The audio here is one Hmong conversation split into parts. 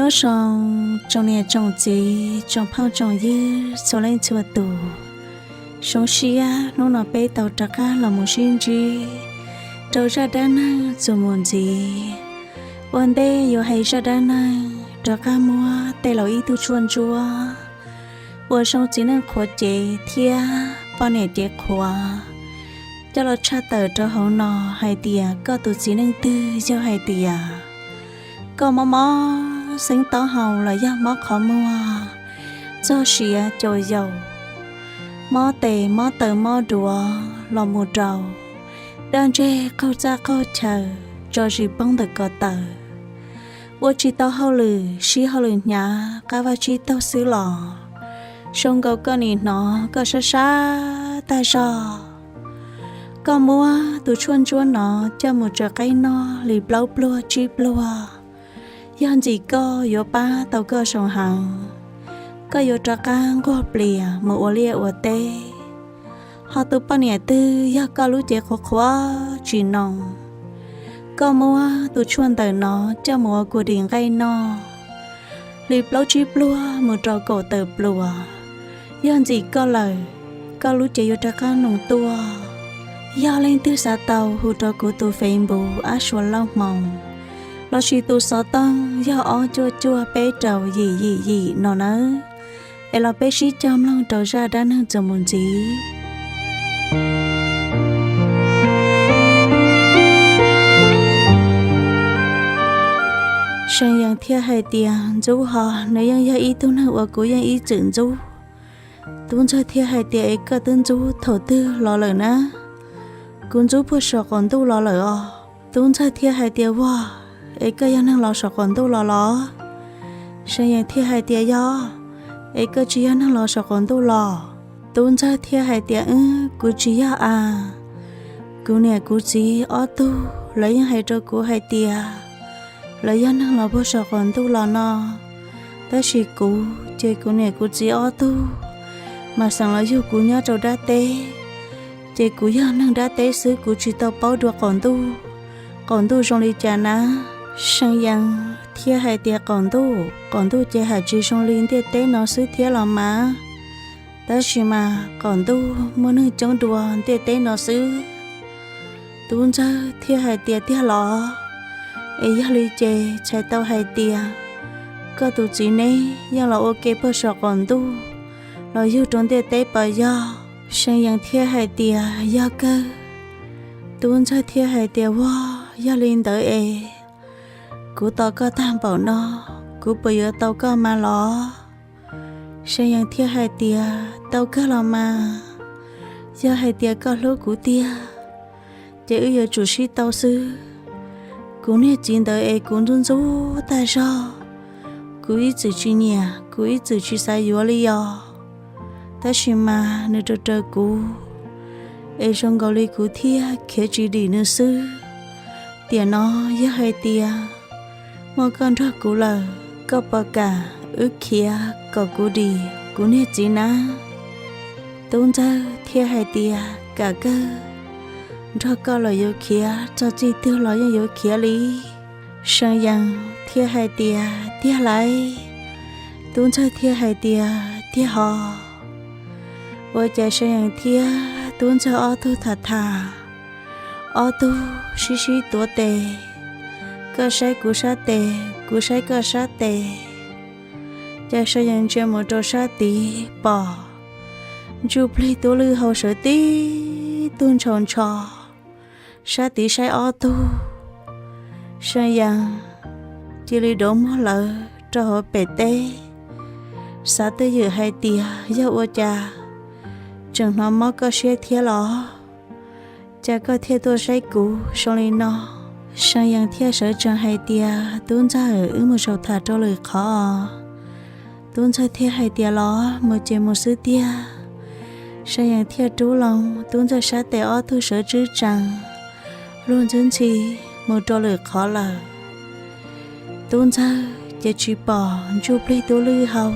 Nyob zoo tsoom niam tsoom txiv tsoom phooj tsoom ywg txhua leej txhua tus, zoo siab hnub no peb tau rov qab los mus sib ntsib rau zaj dab neeg txuas mus ntxiv. Ua ntej yuav hais zaj dab neeg, rov qab muab tej laus ib tug tshuaj ntsuab uas zoo txiv neej qhuav cev thiab poj niam cev qhuav coj los tshaj tawm rau hauv no hais tias koj tus txiv neej twg yog hais tias koj mob mob xeeb taub hau los yog mob qhov muag, txog siav caum yaus, mob tes mob taw mob duav los mus rau daj ntseg qaug txaj qaug chaw, tso zis poob ntawm ko taw, ua tsis tau hauj lwm, sib hauj lwm hnyav qab vaj tsib taug xwb los zoo nkaus koj nim hnov koj sab sab tag zog. Koj muab tus tshuaj ntsuab no coj mus tsaws qaib noj li plaub pluag tsib pluag, yog ntxim koj yuav pab tau koj zoo heev. Koj yuav rov qab nquag plias mus ua liaj ua teb. Ho tus poj niam twg yog koj lub cev qhuav qhuav tsis noo, koj muab tus tshuaj ntawm no coj mus ua kua dis nqaij noj li plaub tsib pluag mus rau kaum tawm pluas, yog ntxim koj lawm, koj lub cev yuav rov qab noo tuaj. Yog leej twg xav tau hu rau kuv tus Facebook Ab Suav Lauj Hmoov, lossis tus xov tooj yog ob cuaj cuaj peb rau yim yim yim no nawb. Es los peb sib cog mloog rau zaj dab neeg txuas mus ntxiv. See Yees thiaj hais tias, Ntxub ho, nws yeej yog ib tug neeg uas kuv yeej ib txwm ntxub. Tub Ntxawg thiaj hais tias, Es koj twb ntxub thaum twg los lawm na? Kuv ntxub puag saum qaum ntuj los lawm os. Tub Ntxawg thiaj hais tias, Ua, es koj yog neeg los saum qaum ntuj los los? See Yees thiaj hais tias, Yog, es koj tsis yog neeg los saum qaum ntuj los? Tub Ntxawg thiaj hais tias, Wb, kuv tsis yog a. Kuv niam kuv txiv ob tug lawv yeej hais rau kuv hais tias lawv yog neeg los puag saum qaum ntuj los no, tab sis kuv ces kuv niam kuv txiv ob tug mas xeem los yug kuv nyob rau dab teb, ces kuv yog neeg dab teb xwb, kuv tsis tau paub dua qaum ntuj, qaum ntuj zoo li cas na. See Yees thiaj hais tias, Qaum ntuj, qaum ntuj ces hais tsis zoo li ntiaj teb no xwb thiab los mas, tab sis mas qaum ntuj muaj neeg coob dua ntiaj teb no xwb. Tub Ntxawg thiaj hais tias, Tiag los? Es yog li ces txhais tau hais tias koj tus txiv neb yeej los ua ke puag saum qaum ntuj los yug rau ntiaj teb puas yog? See Yees thiaj hais tias, Yog kawg. Tub Ntxawg thiaj hais tias, Ua, yog li ntawd es kuv tos koj tag npaum no, kuv puas yuav tau koj mas los? See Yees thiaj hais tias, Tau kawg los mas, yog hais tias koj hlub kuv tiag, ces wb yuav tsum sib tau xwb. Kuv niag txiv ntawd es kuv ntxub ntxub tag zog, kuv ib txwm tsis nyiam, kuv ib txwm tsis xav yuav li os. Tab sis mas nws raws raws kuv, es zoo nkaus li kuv thiaj khiav tsis dim nws xwb. Tiam no yog hais tias muaj koj nrog kuv lawm, koj puas kam wb khiav kom kuv dim kuv niag txiv na? Tub Ntxawg thiaj hais tias, Kam kawg, nrog koj lawm yuav khiav txog txij twg los yeej yuav khiav li. See Yees thiaj hais tias, Tiag lauj? Tub Ntxawg thiaj hais tias, Tiag ho. Ua cas See Yees thiab Tub Ntxawg ob tug tham tham, ob tug sib sib tuav tes, koj saib kuv sab tes, kuv saib koj sab tes, cas See Yees ntsia mus rau sab tid pom ntsuj plig tub lwj hau sawv tib tug ntshaus ntsho, sab tid saib ob tug. See Yees cia li dov muag lawv rau hauv pem teb, xav twj ywm hais tias, Yog ua cas tseem hnov mob koj siab thiab los? Cas koj thiaj tuaj saib kuv zoo li no? See Yees thiaj sawv tsees hais tias, Tub Ntxawg, wb mus zaum tham rau lwm qhov. Tub Ntxawg thiaj hais tias, Los, mus ces mus xwb tiag. See Yees thiaj rub loo Tub Ntxawg sab tes ob tug sawv tswb tsees, luag ntxhwb ntxhi mus rau lwm qhov lawm. Tub Ntxawg ces tsis pom ntsuj plig tub lwj hau,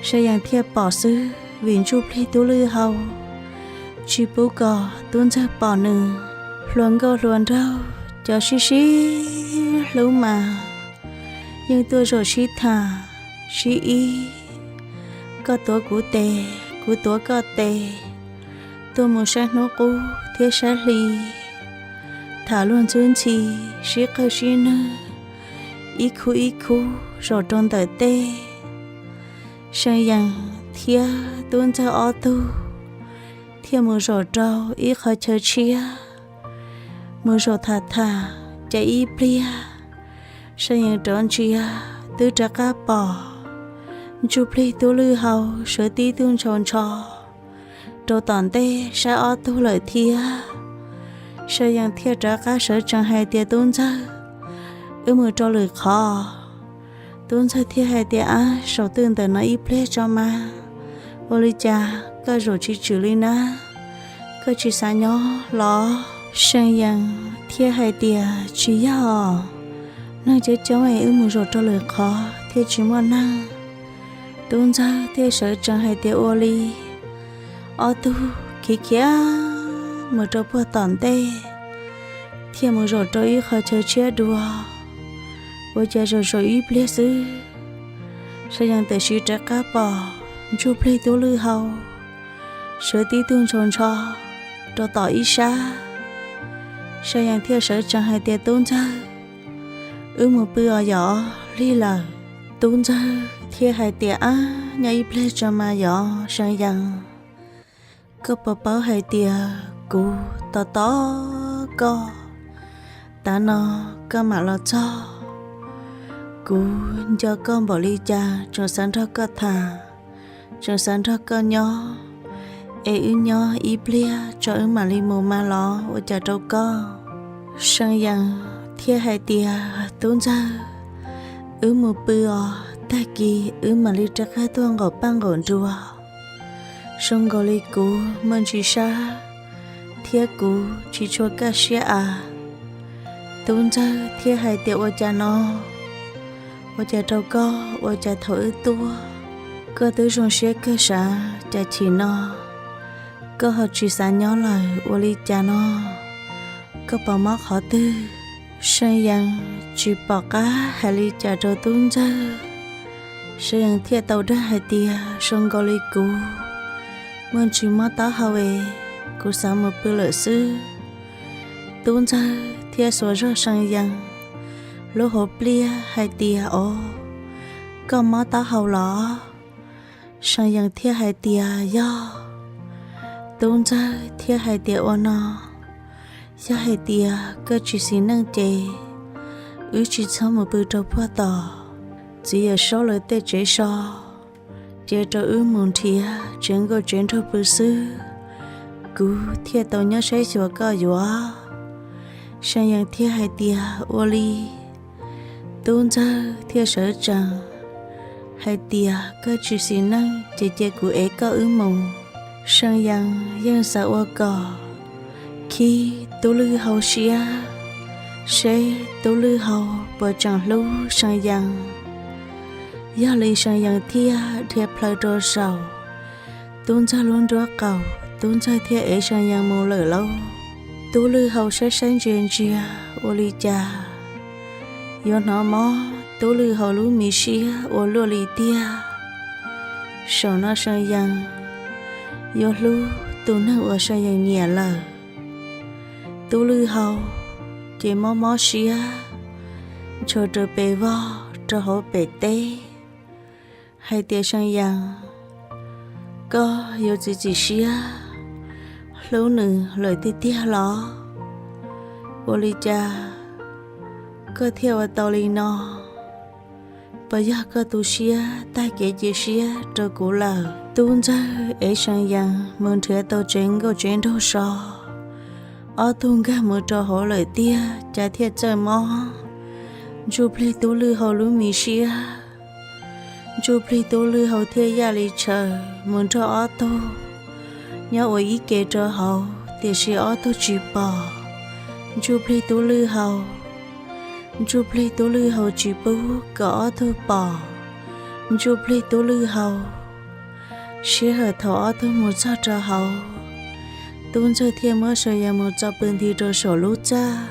See Yees thiaj pom xwb vim ntsuj plig tub lwj hau tsis pub kom Tub Ntxawg pom nws. Hluas nkauj hluas nraug cov sib sib hlub mas yeej tuaj zaum sib tham, sib ib, koj tuav kuv tes, kuv tuav koj tes, tuaj mus saib hnub qub thiab saib hli, tham luag ntxub ntxhi, sib qawg sib nwg, ib khub ib khub zaum rau ntawm teb. Seej Yees thiab Tub Ntxawg ob tug thiaj mus zaum rau ib qhov chaw tshiab, mus zaum tham tham, ces ib pliag Seej Yees rov ntsia twb rov qab pom Ntsuj Plig Tub Lwj Hau sawv tib tug ntshaus ntsho rau tom ntej saib ob tug lawm thiab. Seej Yees thiaj rov qab sawv tsees hais tias, Tub Ntxawg, wb mus rau lwm qhov. Tub Ntxawg thiaj hais tias, Ab, saum twg ntawm no ib pliag tso mas, ua li cas koj zaum tsis tswm li na? Koj tsis xav nyob los? Seej Yees thiaj hais tias, Tsis yog, neeg coob coob es wb mus zaum rau lwm qhov thiaj tsis muaj neeg. Tub Ntxawg thiaj sawv tsees hais tias, Ua li. Ob tug khiav khiav mus rau puag tom ntej, thiaj mus zaum rau ib qhov chaw tshiab dua. Ua cas zaum zaum ib pliag xwb, Seej Yees tam sim rov qab pom Ntsuj Plig Tub Lwj Hau sawv tib tug ntshaus ntsho rau tom ib sab. Seej Yees thiaj sawv tsees hais tias, Tub Ntxawg, wb mus pw os yom, lig lawm. Tub Ntxawg thiaj hais tias, Ab, nyob ib pliag tso mas yom Seej Yees. Koj puas paub hais tias kuv tos tos koj, tav no koj mam los txog. Kuv nco koj npaum li cas, tseem xav nrog koj tham, tseem xav nrog koj nyob, es wb nyob ib pliag tso wb mam li mus mas los ua cas rau koj? Seej Yees thiaj hais tias, Tub Ntxawg, wb mus pw os, tag kis wb mam li rov qab tuaj nqaum paj nqaum nruas. Zoo nkaus li kuv muaj ntsis sab, thiab kuv tsis tshua kaj siab a. Tub Ntxawg thiaj hais tias, Ua cas no? Ua cas rau koj? Ua cas thaum wb tuaj koj twb zoo siab kawg sav, cas chim no koj ho tsis xav nyob lawm ua li cas no? Koj puas mob qhov twg? Seej Yees tsis pom qab hais li cas rau Tub Ntxawg. Seej Yees thiaj tau dag hais tias, Zoo nkaus li kuv muaj ntsis mob taub hau es kuv xav mus pw lawm xwb. Tub Ntxawg thiaj xuas zog Seej Yees lub hauv pliaj hais tias, Os, koj mob taub hau los? Seej Yees thiaj hais tias, Yog. Tub Ntxawg thiaj hais tias, Ua no, yog hais tias koj tsis xis neej ces wb tsis txhob mus pw rau puag tom txiv Yawm Saub lawv tej tsev so, ces rau wb mus nrhiav tsev nkauj tsev nraug pw xwb, kuv thiaj tau nyob saib xyuas koj yuav. Seej Yees thiaj hais tias, Ua li. Tub Ntxawg thiaj sawv tsees hais tias, Koj tsis xis neej ces cia kuv ev koj wb mus. Seej Yees yeej xav ua kom khib Tub Lwj Hau siab, seb Tub Lwj Hau puas tseem hlub Seej Yees. Yog li Seej Yees thiaj dhia plaws rau saum Tub Ntxawg lub nruab qaum, Tub Ntxawg thiaj ev Seej Yees mus lawm lauj. Tub Lwj Hau saib saib ntsia ntsia ua li cas yuav hnov mob Tub Lwj Hau lub me siab ua luaj li tiag. Saum no Seej Yees yuav hlub tus neeg uas Seej Yees nyiam lawm. Tub Lwj Hau ces mob mob siab, ntshua rau pes vog rau hauv pem teb hais tias, Seej Yees, koj yuav txiav txim siab hlub nws lawm tiag tiag los? Ua li cas koj thiaj ua tau li no? Puas yog koj tu siab tag kev cia siab rau kuv lawm? Tub Ntxawg ev Seej Yees mus nrhiav tau tsev nkauj tsev nraug so, ob tug nkag mus rau hauv lawm tiag, cas thiaj txawj mob Ntsuj Plig Tub Lwj Hau lub me siab. Ntsuj Plig Tub Lwj Hau thiaj yaj li tshaws mus nrog ob tug nyob ua ib ke rau hauv, tiam sis ob tug tsis pom Ntsuj Plig Tub Lwj Hau. Ntsuj Plig Tub Lwj Hau tsis pub kom ob tug pom Ntsuj Plig Tub Lwj Hau. Sij hawm thaum ob tug mus txog rau hauv, Tub Ntxawg thiaj muab Seej Yees mus tso pw nti rau saum lub txaj,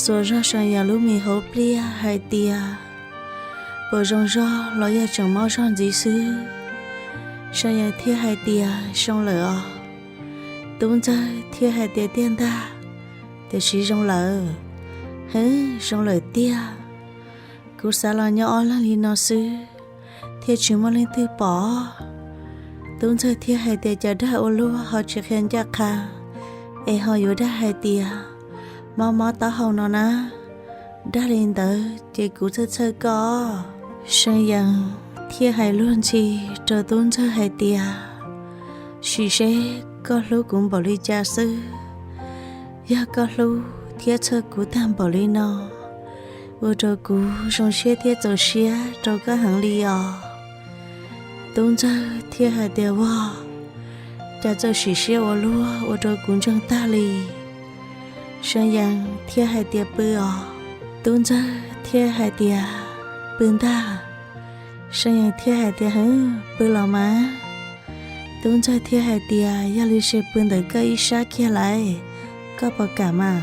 xuas zog Seej Yees lub me hauv pliaj hais tias, puas zoo zog los yog tseem mob zog ntxiv xwb? Sa Yees thiaj hais tias, Zoo lawm os. Tub Ntxawg thiaj hais tias, Tiag ntag, tiam sis zoo lawm. Heev, zoo lawm tiag. Kuv xav los nyob ob leeg li no xwb thiaj tsis muaj leej twg pom. Tub Ntxawg thiaj hais tias, Cas dag ua luaj ho tsis qhia ncaj qha, es ho yuav dag hais tias mob mob taub hau no na? Dag li ntawd ces kuv txhawj txhawj koj. Sa Yees thiaj hais luag ntxhi rau Tub Ntxawg hais tias, Sim seb koj hlub kuv npaum li cas xwb. Yog koj hlub thiab txhawj kuv tag npaum li no, ua rau kuv zoo siab thiab txaus siab rau koj heev li os. Tub Ntxawg thiaj hais tias, Vag, cas txawj sim siab ua luaj ua rau kuv ntseeg tag li. Sa Yees thiaj hais tias, Pw os. Tub Ntxawg thiaj hais tias, Pw ntag. Sa Yees thiaj hais tias, Heev, pw los mas. Tub Ntxawg thiaj hais tias, Yog li ces pw ntawm koj ib sab kiag lauj, koj puas kam mas?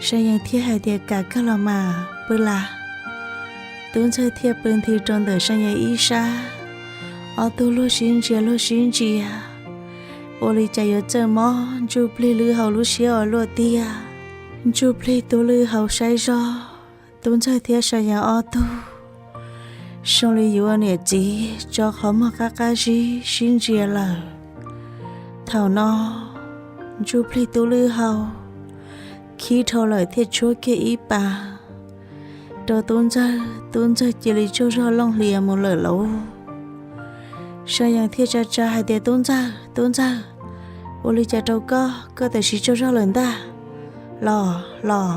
Sa Yees thiaj hais tias, Kam kawg los mas, pw las. Tub Ntxawg thiaj pw nthi rau ntawm Sa Yees ib sab. Ob tug luag sib ntsia luag sib ntsia, ua li cas yuav txawj mob Ntsuj Plig Lwj Hau lub siab ua luaj tiag. Ntsuj Plig Tub Lwj Hau saib zog Tub Ntxawg thiab Sa Yees ob tug zoo li yuav ua niam txiv tso qhov muag qab qab zib sib ntsia lawm. Thaum no Ntsuj Plig Tub Lwj Hau khib dhau lawm thiaj tshuab kiag ib pas rau Tub Ntxawg, Tub Ntxawg cia li tsaug zog looj hlias mus lawm lauj. Sa Yees thiaj tsa tsa hais tias, Tub Ntxawg, Tub Ntxawg, ua li cas rau koj, koj tam sim tsaug zog lawm ntag. Los, los.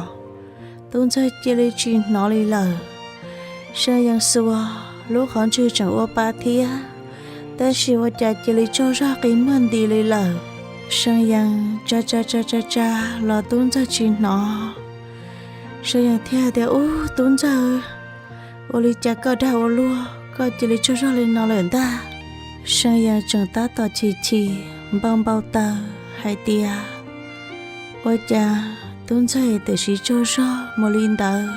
Tub Ntxawg cia li tsis hnov li lawm. Sa Yees xuas lub qhov ntswg tseem ua pa thiab, tab sis ua cas cia li tsaug zog qi muag nti li lawm. Sa Yees tsa tsa tsa tsa tsa los Tub Ntxawg tsis hnov. Sa Yees thiaj tias, Ub, Tub Ntxawg, ua li cas koj dag ua luaj, koj cia li tsaug zog li no lawm ntag? Sa Yees tseem tab tom chim chim npau npau taws hais tias, Ua cas Tub Ntxawg tam sim tsaug zog mus li ntawd?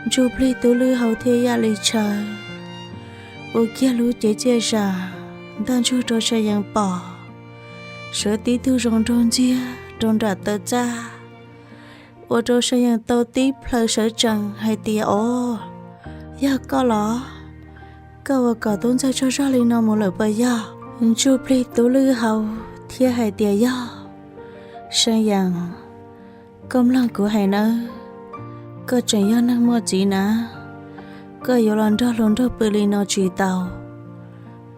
Ntsuj Plig Tub Lwj Hau thiaj yaj li tshaw, ua kiag lub cev txiaj zam ntaj ntsug rau Sa Yees pom, sawv tib tug zoo nraug ntxiag rau nram taw txaj, ua rau Sa Yees tau tib plhaw sawv tsees hais tias, Os, yog koj los? Koj ua kom Tub Ntxawg tsaug zog li no mus lawm puas yog? Ntsuj Plig Tub Lwj Hau thiaj hais tias, Yog. Sa Yees, koj mloog kuv hais nawb, koj tseem yog neeg muaj txiv na, koj yuav los nrog hluas nraug pw li no tsis tau.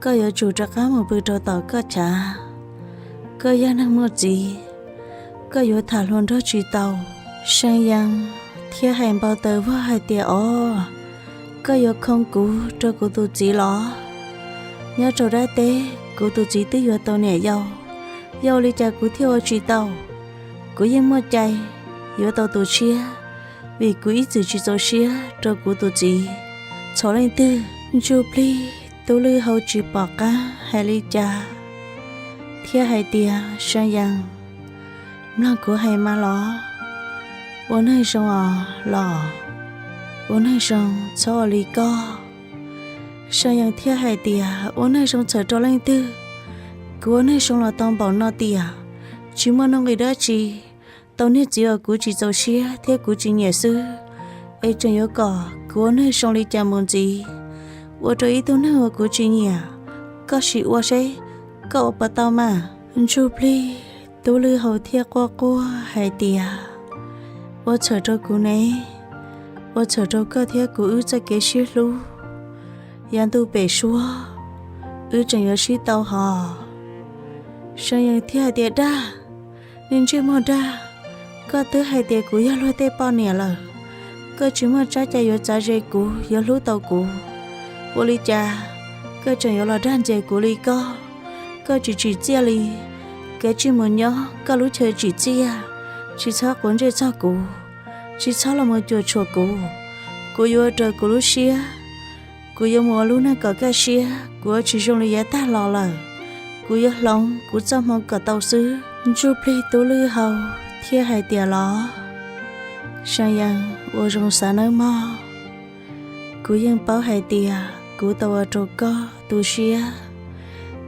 Koj yuav tsum rov qab mus pw rau tom koj chav. Koj yog neeg muaj txiv, koj yuav tham hluas nraug tsis tau. Sa Yees thiaj hais npau taws vog hais tias, Os, koj yuav khoo kuv rau kuv tus txiv los? Nyob rau dab teb kuv tus txiv twb yuav tau niam yau, yog ua li cas kuv thiaj ua tsis tau? Kuv yeej muaj cai yuav tau tus tshiab, vim kuv ib txwm tsis txaus siab rau kuv tus txiv txhua leej twg. Ntsuj Plig Tub Lwj Hau tsis pom qab hais li cas thiab hais tias, Sa Yees, mloog kuv hais mas los. Ua neeg zoo os los, ua neeg zoo txhob ua li koj. Sa Yees thiaj hais tias, Ua neeg zoo txhawm rau leej twg? Kuv ua neeg zoo los tau npaum no tiam, tsis muaj nuj nqis dab tsi, tau niag txiv uas kuv tsis txaus siab thiab kuv tsis nyiam xwb, es tseem yuav kom kuv ua neeg zoo li cas mus ntxiv, ua rau ib tug neeg uas kuv tsis nyiam? Koj sim ua seb koj ua puas tau mas. Ntsuj Plig Tub Lwj Hau thiaj quaj quaj hais tias, Ua txhawm rau kuv ne, ua txhawm rau koj thiab kuv wb txoj kev sib hlub, yav ntuj pem suab wb tseem yuav sib tau hos. Sa Yees thiaj hais tias, Dag, niag ntsej muag dag, koj twb hais tias kuv yog luag tej poj niam lawm, koj tsis muaj tsab cai yuav txav ze kuv, yuav hlub tau kuv. Ua li cas koj tseem yuav los dag ntxias kuv li koj? Koj tsis tsim txiaj li, kav tsij mus nyob koj lub chaw tsim txiaj, tsis txhob quav ntsej txog kuv, tsis txhob los mus cuam tshuam kuv. Kuv yuav ua raws kuv lub siab, kuv yuav mus ua lub neej kom kaj siab, kuv yuav tsis zoo li yav tag los lawm. Kuv yuav hloov kuv txoj hmoo kom tau xwb. Ntsuj Plig Tub Lwj Hau thiaj hais tias, Los, Sa Yees, ua zoo xav nawb mog. Kuv yeej paub hais tias kuv tau ua rau koj tu siab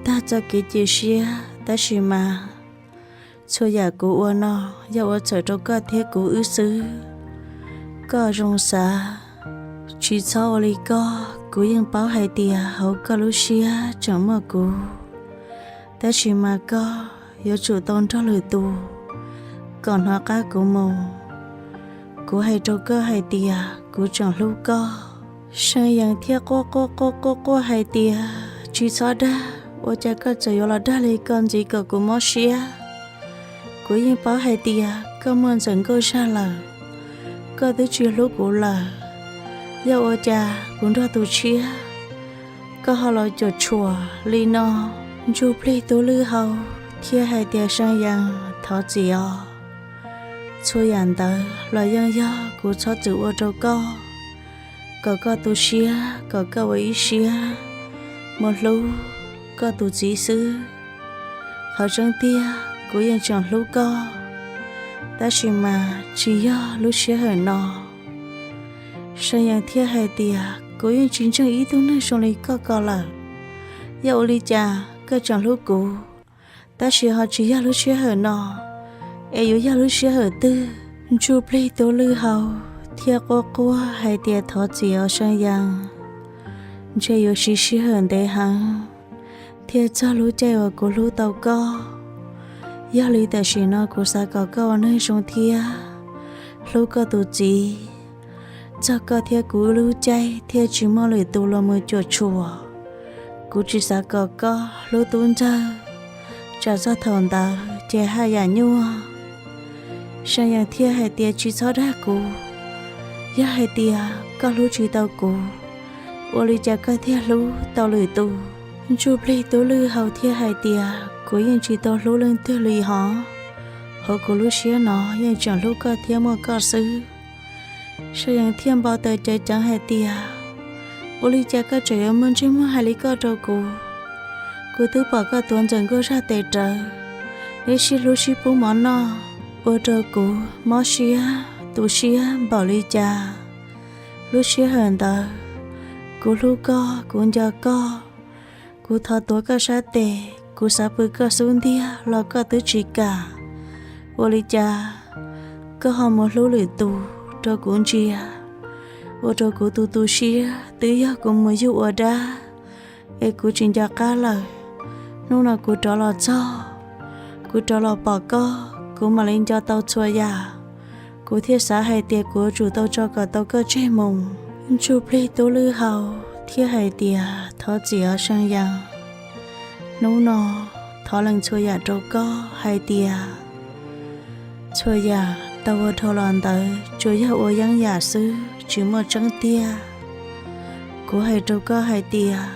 tag txoj kev cia siab, tab sis mas txhua yam kuv ua no yog ua txhawm rau koj thiab kuv wb xwb. Koj zoo xav, tsis txhob ua li koj. Kuv yeej paub hais tias hauv koj lub siab tseem muaj kuv, tab sis mas koj yuav tsum tau nrog lwm tus kom hnov qab kuv mus. Kuv hais rau koj hais tias kuv tseem hlub koj. See Yees thiaj quaj quaj quaj quaj quaj hais tias, tsis txhob dag, ua cas koj txawm yuav los dag li ko ntxiv kom kuv mob siab? Kuv yeej paub hais tias koj muaj Ntxawm Nkauj Zaj lawm, koj twb tsis hlub kuv lawm, yog ua cas kuv nrog tus tshiab koj ho los cuam tshuam li no? Ntsuj Plig Tub Lwj Hau thiaj hais tias, See Yees, thov txim os. Txhua yam ntawd los yeej yog kuv txhob txwm ua rau koj, kom koj tu siab, kom koj ua ib siab mus hlub koj tus txiv xwb. Qhov tseeb tiag kuv yeej tseem hlub koj, tab sis mas tsis yog lub sij hawm no. See Yees thiaj hais tias, kuv yeej tsis ntseeg ib tug neeg zoo li koj ko lawm. Yog ua li cas koj tseem hlub kuv, tab sis ho tsis yog lub sij hawm no, es yuav yog lub sij hawm twg? Ntsuj Plig Tub Lwj Hau thiaj quaj quaj hais tias, thov txim os See Yees, ntshe yuav siv sij hawm ntev heev thiaj txog lub caij uas kuv hlub tau koj. Yog li tam sim no kuv xav kom koj ua neeg zoo thiab hlub koj tus txiv, txog koj thiab kuv lub caij thiaj tsis muaj lwm tus los mus cuam tshuam. Kuv tsis xav kom koj hlub Tub Ntxawg, tsam txog thaum ntawd ces haj yam nyuaj. See Yees thiaj hais tias, tsis txhob dag kuv, yog hais tias koj hlub tsis tau kuv, ua li cas koj thiaj hlub tau lwm tus? Ntsuj Plig Tub Lwj Hau thiaj hais tias, kuv yeej tsis tau hlub leej twg li hos, hauv kuv lub siab no yeej tseem hlub koj thiab muaj koj xwb. See Yees thiaj npau taws ceev ceev hais tias, ua li cas koj tseem yuav muaj ntsej muag hais li koj rau kuv? Kuv twb pom koj tuav Ntxawm Nkauj Zaj tes rawv, neb sib hlub sib pub mov noj, ua rau kuv mob siab tu siab npaum li cas. Lub sij hawm ntawd kuv hlub koj, kuv nco koj, kuv thov tuav koj sab tes, kuv xav pw koj xub ntiag los koj twb tsis kam. Ua li cas koj ho mus hlub lwm tus rau kuv ntsia, ua rau kuv tu tu siab. Twb yog kuv mus yug ua dab es kuv tsis nco qab lawm. Hnub no kuv rov los txog, kuv rov los pom koj, kuv mam li nco tau txhua yam. Kuv thiaj xav hais tias kuv yuav tsum tau tso kom tau koj tseg mus. Ntsuj Plig Tub Lwj Hau thiaj hais tias, thov txim os See Yees, hnub no thov lees txhua yam rau koj hais tias txhua yam tau ua dhau los ntawd tsuas yog ua yeeb yam xwb, tsis muaj tseeb tiag. Kuv hais rau koj hais tias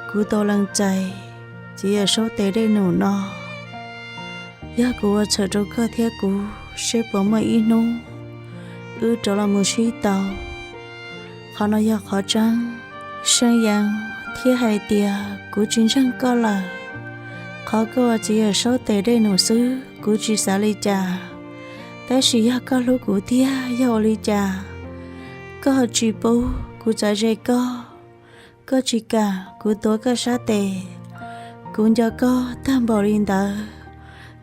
kuv tau lees txais txiv Yawm Saub tes dej num no. Yog kuv ua txhawm rau koj thiab kuv seb puas muaj ib hnub wb rov los mus sib tau. Qhov no yog qhov tseeb. See Yees thiaj hais tias, kuv tsis ntseeg koj lawm. Qhov koj ua txiv Yawm Saub tes dej num xwb kuv tsis xav li cas, tab sis yog koj hlub kuv tiag yog ua li cas koj ho tsis pub kuv txav ze koj? Koj tsis kam kuv tuav koj sab tes, kuv nco koj tag npaum li ntawd,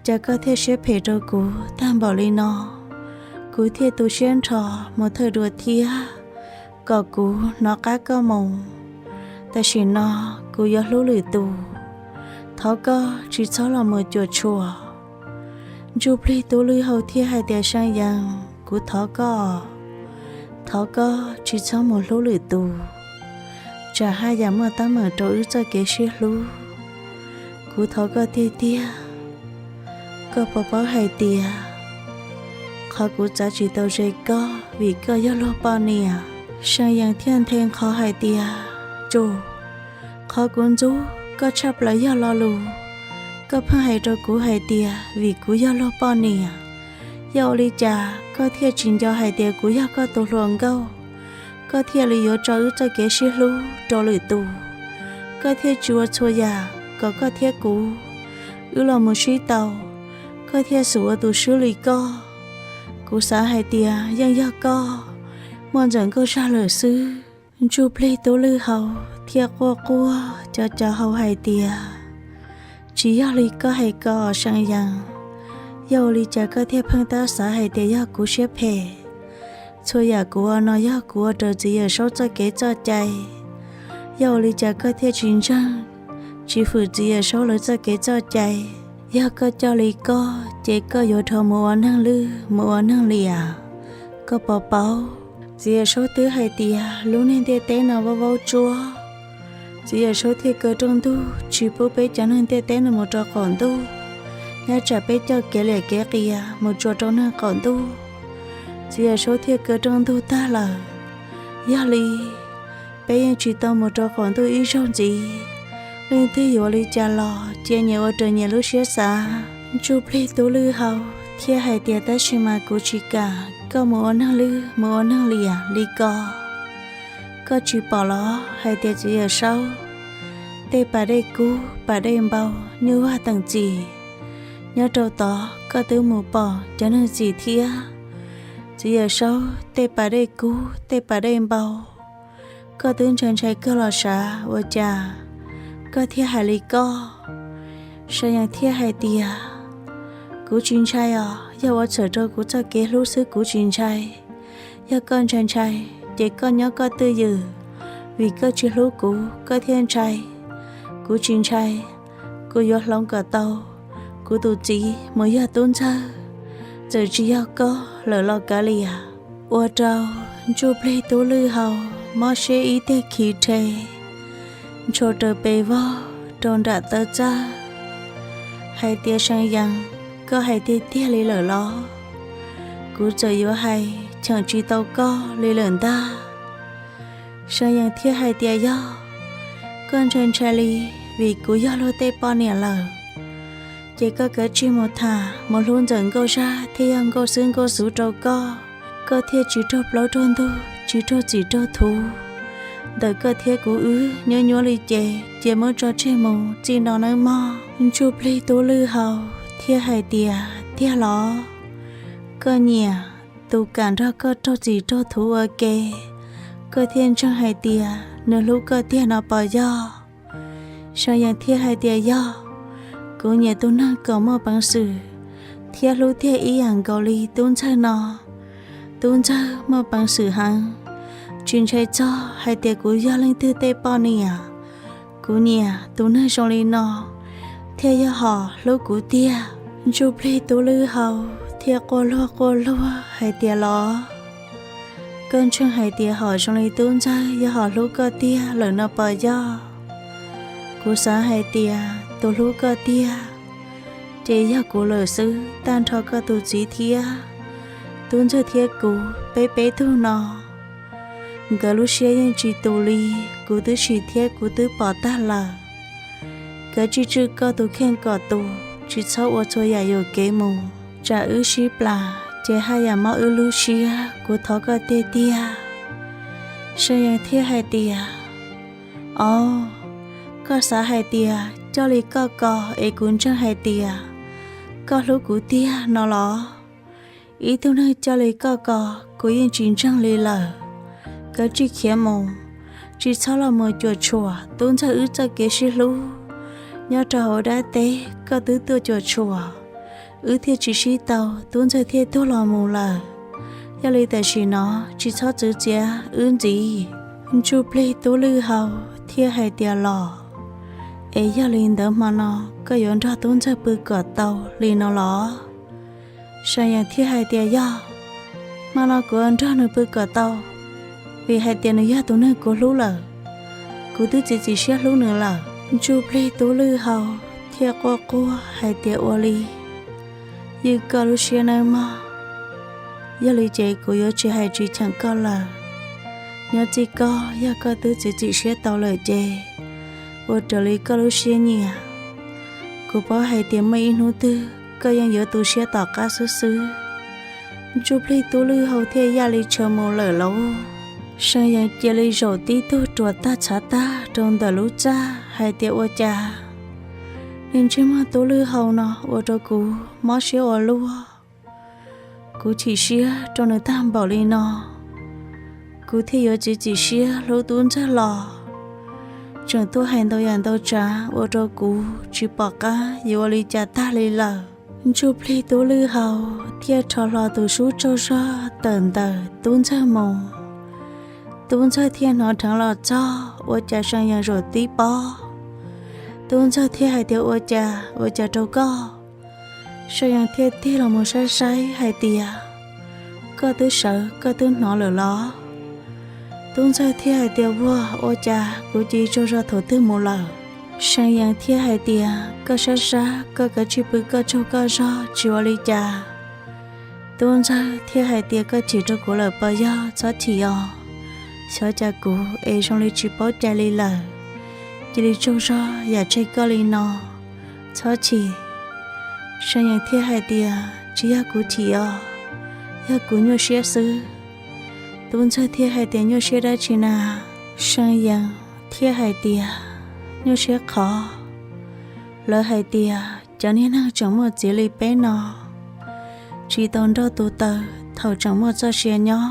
cas koj thiaj siab phem rau kuv tag npaum li no? Kuv thiaj tu siab nrho mus thawj dua thiab, kom kuv hnov qab koj mus. Tam sim no kuv yuav hlub lwm tus, thov koj tsis txhob los mus cuam tshuam. Ntsuj Plig Tub Lwj Hau thiaj hais tias, See Yees, kuv thov koj, thov koj tsis txhob mus hlub lwm tus, tsam haj yam muaj teeb meem rau wb txoj kev sib hlub. Kuv thov koj tiag tiag, koj puas paub hais tias qhov kuv txav tsis tau ze koj vim koj yog luag poj niam? See Yees thiaj nthe nqho hais tias, tsum, qhov kuv ntxub koj tshaj plaws yog lo lus koj pheej hais rau kuv hais tias vim kuv yog luag poj niam. Yog ua li cas koj thiaj tsis nco hais tias kuv yog koj tus hluas nkauj, koj thiaj li yuav tso wb txoj kev sib hlub rau lwm tus, koj thiaj tsis ua txhua yam kom koj thiab kuv wb los mus sib tau, koj thiaj xum ua tus swb li koj? Kuv xav hais tias yeej yog koj muaj Ntxawm Nkauj Zaj lawm xwb. Ntsuj Plig Tub Lwj Haus thiaj quaj quaj co co hau hais tias, Tsis yog li koj hais ko Seej Yees, yog ua li cas koj thiaj pheej tab xav hais tias yog kuv siab phem? Txhua yam kuv ua no yog kuv ua raws txiv Yawm Saub txoj kev txoj cai, yog ua li cas koj thiaj tsis ntseeg, tsis hwm txiv Yawm Saub lawv txoj kev txoj cai? Yog koj coj li koj ces koj yuav dhau mus ua neeg lwj mus ua neeg liam. Koj puas paub txiv Yawm Saub twb hais tias lub neej ntiaj teb no vaub vaub tsuab, txiv Yawm Saub thiaj kaw rooj ntug tsis pub peb cov neeg ntiaj teb no mus rau qaum ntuj, nyob tsam peb coj kev liam kev qias mus tsuas rau neeg qaum ntuj. Txiv Yawm Saub thiaj kaw rooj ntug tag lawm. Yog li, peb yeej tsis tau mus rau qaum ntuj ib zaug ntxiv. Leej twg yuav li cas los cia nyias ua raws nyias lub siab xav. Ntsuj Plig Tub Lwj Haus thiaj hais tias, Tab sis mas kuv tsis kam koj mus ua neeg lwj mus ua neeg liam li ko. Koj tsis pom los hais tias txiv Yawm Saub tej pas dej kub pas dej npau nyuj vaj teem txim, nyob rau tod koj twb mus pom cov neeg txim thiab. Txiv Yawm Saub tej pas dej kub tej pas dej npau, koj twb ntshai ntshai kawg los sav, ua cas koj thiaj hais li koj? Seej Yees thiaj hais tias, Kuv tsis ntshai os, yog ua txhawm rau kuv txoj kev hlub xwb kuv tsis ntshai. Yog koj ntshai ntshai ces koj nyob koj twj ywm, vim koj tsis hlub kuv koj thiaj ntshai. Kuv tsis ntshai, kuv yuav hloov kom tau kuv tus txiv mus yog tub ntxawg, txawm tsis yog koj lawm los kav liam. Ua rau Ntsuj Plig Tub Lwj Haus mob siab ib tiag khiv rhe, ntshua raws pes vog rau nram taw txaj hais tias, Seej Yees, koj hais tiag tiag li lawm los? Kuv txawm yuav hais cheem tsis tau koj li lawm ntag. Seej Yees thiaj hais tias, Yog koj ntshai ntshai li vim kuv yog luag tej poj niam lawm, ces koj kav tsij mus tham mus hlub ntxawm nkauj zaj thiab yog nkauj xwb nkauj xwv rau koj, koj thiaj tsis raug plaub raug ntug tsis raug txim raug thuv. Ntawm koj thiab kuv wb nyuab nyuab li ces cia muab tso tseg mus txij no nawb mog. Ntsuj Plig Tub Lwj Haus thiaj hais tias, Tiag los? Koj nyiam tus kam nrog koj raug txim raug thuv ua ke, koj thiaj ntseeg hais tias nws hlub koj tiag no puas yog? Seej Yees thiaj hais tias, Yog, kuv nyiam tus neeg kom muaj peev xwm thiab hlub tiag ib yam nkaus li tub ntxawg no. Tub ntxawg muaj peev xwm heev, tsis ntshai txog hais tias kuv yog leej twg tej poj niam. Kuv nyiam tus neeg zoo li no thiaj yog hom hlub kuv tiag. Ntsuj Plig Tub Lwj Haus thiaj quaj luag quaj luag hais tias, Los? Koj ntseeg hais tias hom zoo li tub ntxawg yog hom hlub koj tiag lawm no puas yog? Kuv xav hais tias tus hlub koj tiag ces yog kuv lawm xwb, tag nrho koj tus txiv thiab tub ntxawg thiab kuv peb peb tug no, nkawd lub siab yeej tsis tus li. Kuv twb sim thiab kuv twb pom tag lawm. Kav tsij tswj koj tus kheej kom tus, tsis txhob ua txhua yam yuam kev mus, tsam wb sib plam ces haj yam mob wb lub siab. Kuv thov koj tiag tiag. Seej Yees thiaj hais tias, Au, koj xav hais tias coj li koj ko es kuv ntseeg hais tias koj hlub kuv tiag no los? Ib tug neeg coj li koj ko kuv yeej tsis ntseeg li lawm. Kav tsij khiav mus, tsis txhob los mus cuam tshuam tub ntxawg wb txoj kev sib hlub nyob rau hauv dab teb. Koj twb tuaj cuam tshuam, wb thiaj tsis sib tau, tub ntxawg thiaj tuag los mus lawm. Yog li tam sim no tsis txhob txwv txiav wb ntxiv. Ntsuj Plig Tub Lwj Haus thiaj hais tias, Los, es yog li ntawd hmo no koj yuav nrog tub ntxawg pw kom tau li no los? Seej Yees thiaj hais tias, Yog, hmo no kuv yuav nrog nws pw kom tau, vim hais tias nws yog tus neeg kuv hlub lawm. Kuv twb txiav txim siab hlub nws lawm. Ntsuj Plig Tub Lwj Haus thiaj quaj quaj hais tias, Ua li, ywj koj lub siab nawb mog. Yog li ces kuv yuav tsis hais tsis cheem koj lawm. Nyob txij koj, yog koj twb txiav txim siab tau lawm ces ua raws li koj lub siab nyiam. Kuv paub hais tias muaj ib hnub twg koj yeej yuav tu siab tom qab xwb xwb. Ntsuj Plig Tub Lwj Haus thiaj yaj li tshawv mus lawm lauj. Seej Yees cia li zaum tib tug ruam tag txhav tag rau ntawm lub txaj hais tias, Ua cas niag ntsej muag Tub Lwj Haus no ua rau kuv mob siab ua luaj? Kuv chim siab rau nws tag npaum li no. kuv thiaj yuav txiav txim siab hlub Tub Ntxawg los. Tseem tuaj hais ntau yam ntau tsav ua rau kuv tsis pom qab yuav ua li cas tag li lawm. Ntsuj plig tub lwj hau thiaj rho hlo tus sub tsaug zog tawm ntawm Tub Ntxawg mus. Tub Ntxawg thiaj hnov dheev los txog ua cas See Yees zaum tib pob. Tub Ntxawg thiaj hais tias, Ua cas, ua cas rau koj? See Yees thiaj tig los mus saib saib hais tias, Koj twb sawv, koj twb hnov lawm los? Tub Ntxawg thiaj hais tias, Ua, ua cas kuv cia li tsaug zog thaum twg mus lawm? See Yees thiaj hais tias, Koj sab sab, koj kav tsij pw koj tsaug koj zog, tsis ua li cas. Tub Ntxawg thiaj hais tias, Koj chim rau kuv lawm puas yog? Txhob chim os, xyov cas kuv es zoo li tsis paub cai li lawm, cia li tsaug zog yam tseg koj li no, txhob chim. See Yees thiaj hais tias, Tsis yog kuv chim os, yog kuv nyuaj siab xwb. Tub Ntxawg thiaj hais tias, Nyuaj siab dab tsi na? See Yees thiaj hais tias, Nyuaj siab qhov lawv hais tias cov niag neeg tseem muaj txiv li peb no tsis tau nrauj tus taws thaum tseem muaj txoj sia nyob,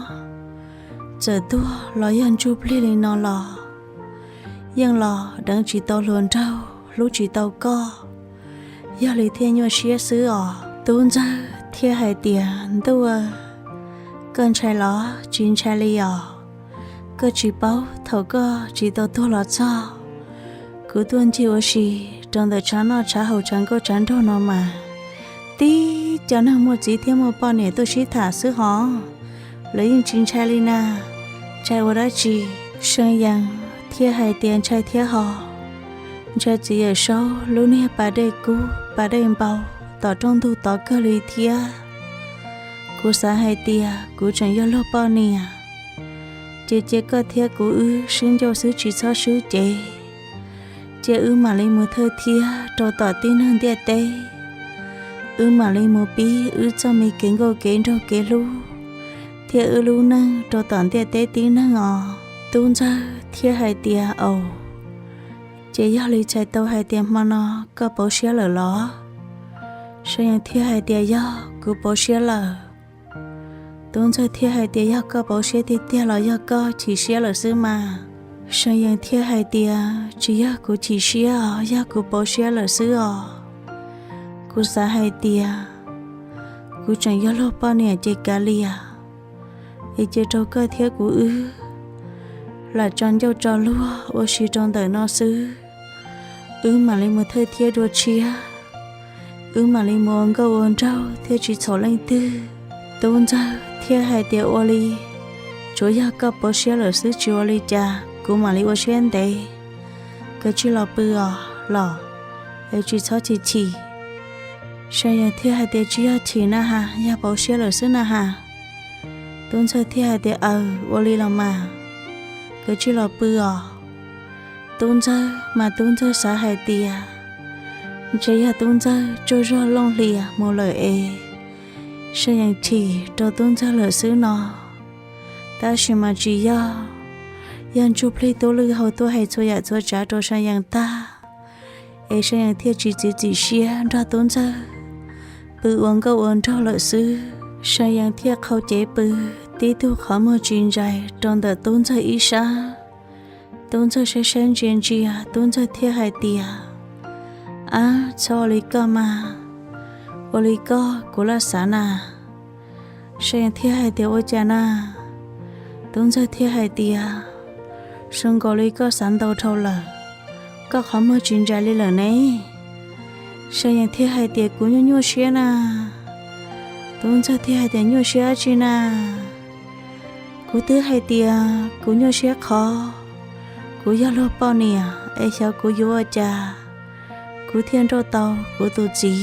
txawm tuag los yog ntsuj plig li no los yeej los deev tsis tau hluas nraug, hlub tsis tau koj, yog li thiaj nyuaj siab xwb os. Tub Ntxawg thiaj hais tias, Ntuj, koj ntshai los tsis ntshai li os? Koj tsis paub thaum koj tsis tau tuag los txog, kuv tuaj ncig ua si rau ntawm tshav noj tshav haus tshav nkauj tshav nraug no mas, tib cov neeg muaj txiv thiab muaj poj niam tuaj sib tham xwb hos, lawv yeej tsis ntshai li na. Ntshai ua dab tsi? See Yees thiaj hais tias, Ntshai thiab hos, ntshai txiv Yawm Saub lub niag pas dej kub pas dej npau tom rooj ntug tod kawg li thiab. Kuv xav hais tias kuv tseem yog luag poj niam, ces cia koj thiab kuv wb swb ncauj xwb tsis txhob swb cev, cia wb mam li mus thawj thiab rau tom tib neeg ntiaj teb. Wb mam li mus pib wb txoj me kev nkauj kev nraug kev hlub thiab wb lub neej rau tom ntiaj teb tib neeg os. Tub Ntxawg thiaj hais tias, Au, ces yog li txhais tau hais tias hmo no koj pauv siab lawm los? See Yees thiaj hais tias, Yog, kuv pauv siab lawm. Tub Ntxawg thiaj hais tias, Yog koj pauv siab tiag tiag los yog koj chim siab lawm xwb mas? See Yees thiaj hais tias, Tsis yog kuv chim siab os, yog kuv pauv siab lawm xwb os. Kuv xav hais tias kuv tseem yog luag poj niam ces kav liam, es cia rau koj thiab kuv wb lam tso ncauj tso luag ua si rau ntawm no xwb. Wb mam li mus thawj thiab dua tshiab, wb mam li mus ua nkauj ua nraug thiaj tsis txhaum leej twg. Tub Ntxawg thiaj hais tias, Ua li, tsuav yog koj pauv siab lawm xwb tsis ua li cas, kuv mam li ua siab ntev. Kav tsij los pw os los, es tsis txhob chim chim. See Yees thiaj hais tias, Tsis yog chim na has, yog pauv siab lawm xwb na has. Tub Ntxawg thiaj hais tias, Aws, ua li los mas, kav tsij los pw os. Tub Ntxawg mas Tub Ntxawg xav hais tias ntshe yog Tub Ntxawg tsaug zog looj hlias mus lawm es See Yees chim rau Tub Ntxawg lawm xwb no. Tab sis mas tsis yog, yog Ntsuj Plig Tub Lwj Hau tuaj hais txhua yam txhua tsav rau See Yees tag, es See Yees thiaj tsis txiav txim siab nrog Tub Ntxawg pw ua nkauj ua nraug lawm xwb. See Yees thiaj qhau cev pw tib tug qhov muag tsis ntsais rau ntawm Tub Ntxawg ib sab. Tub Ntxawg saib saib ntsia ntsia, Tub Ntxawg thiaj hais tias, Ab, txhob ua li koj mas, ua li koj kuv laj xav na. See Yees thiaj hais tias, Ua cas na? Tub Ntxawg thiaj hais tias, Zoo nkaus li koj xav ntau dhau lawm, koj qhov muag tsis ntsais li lawm ne. See Yees thiaj hais tias, Kuv nyuaj nyuaj siab na. Tub Ntxawg thiaj hais tias, Nyuaj siab dab tsi na? Kuv twb hais tias kuv nyuaj siab qhov kuv yog luag poj niam es xyov kuv yuav ua cas kuv thiaj nrauj tau kuv tus txiv.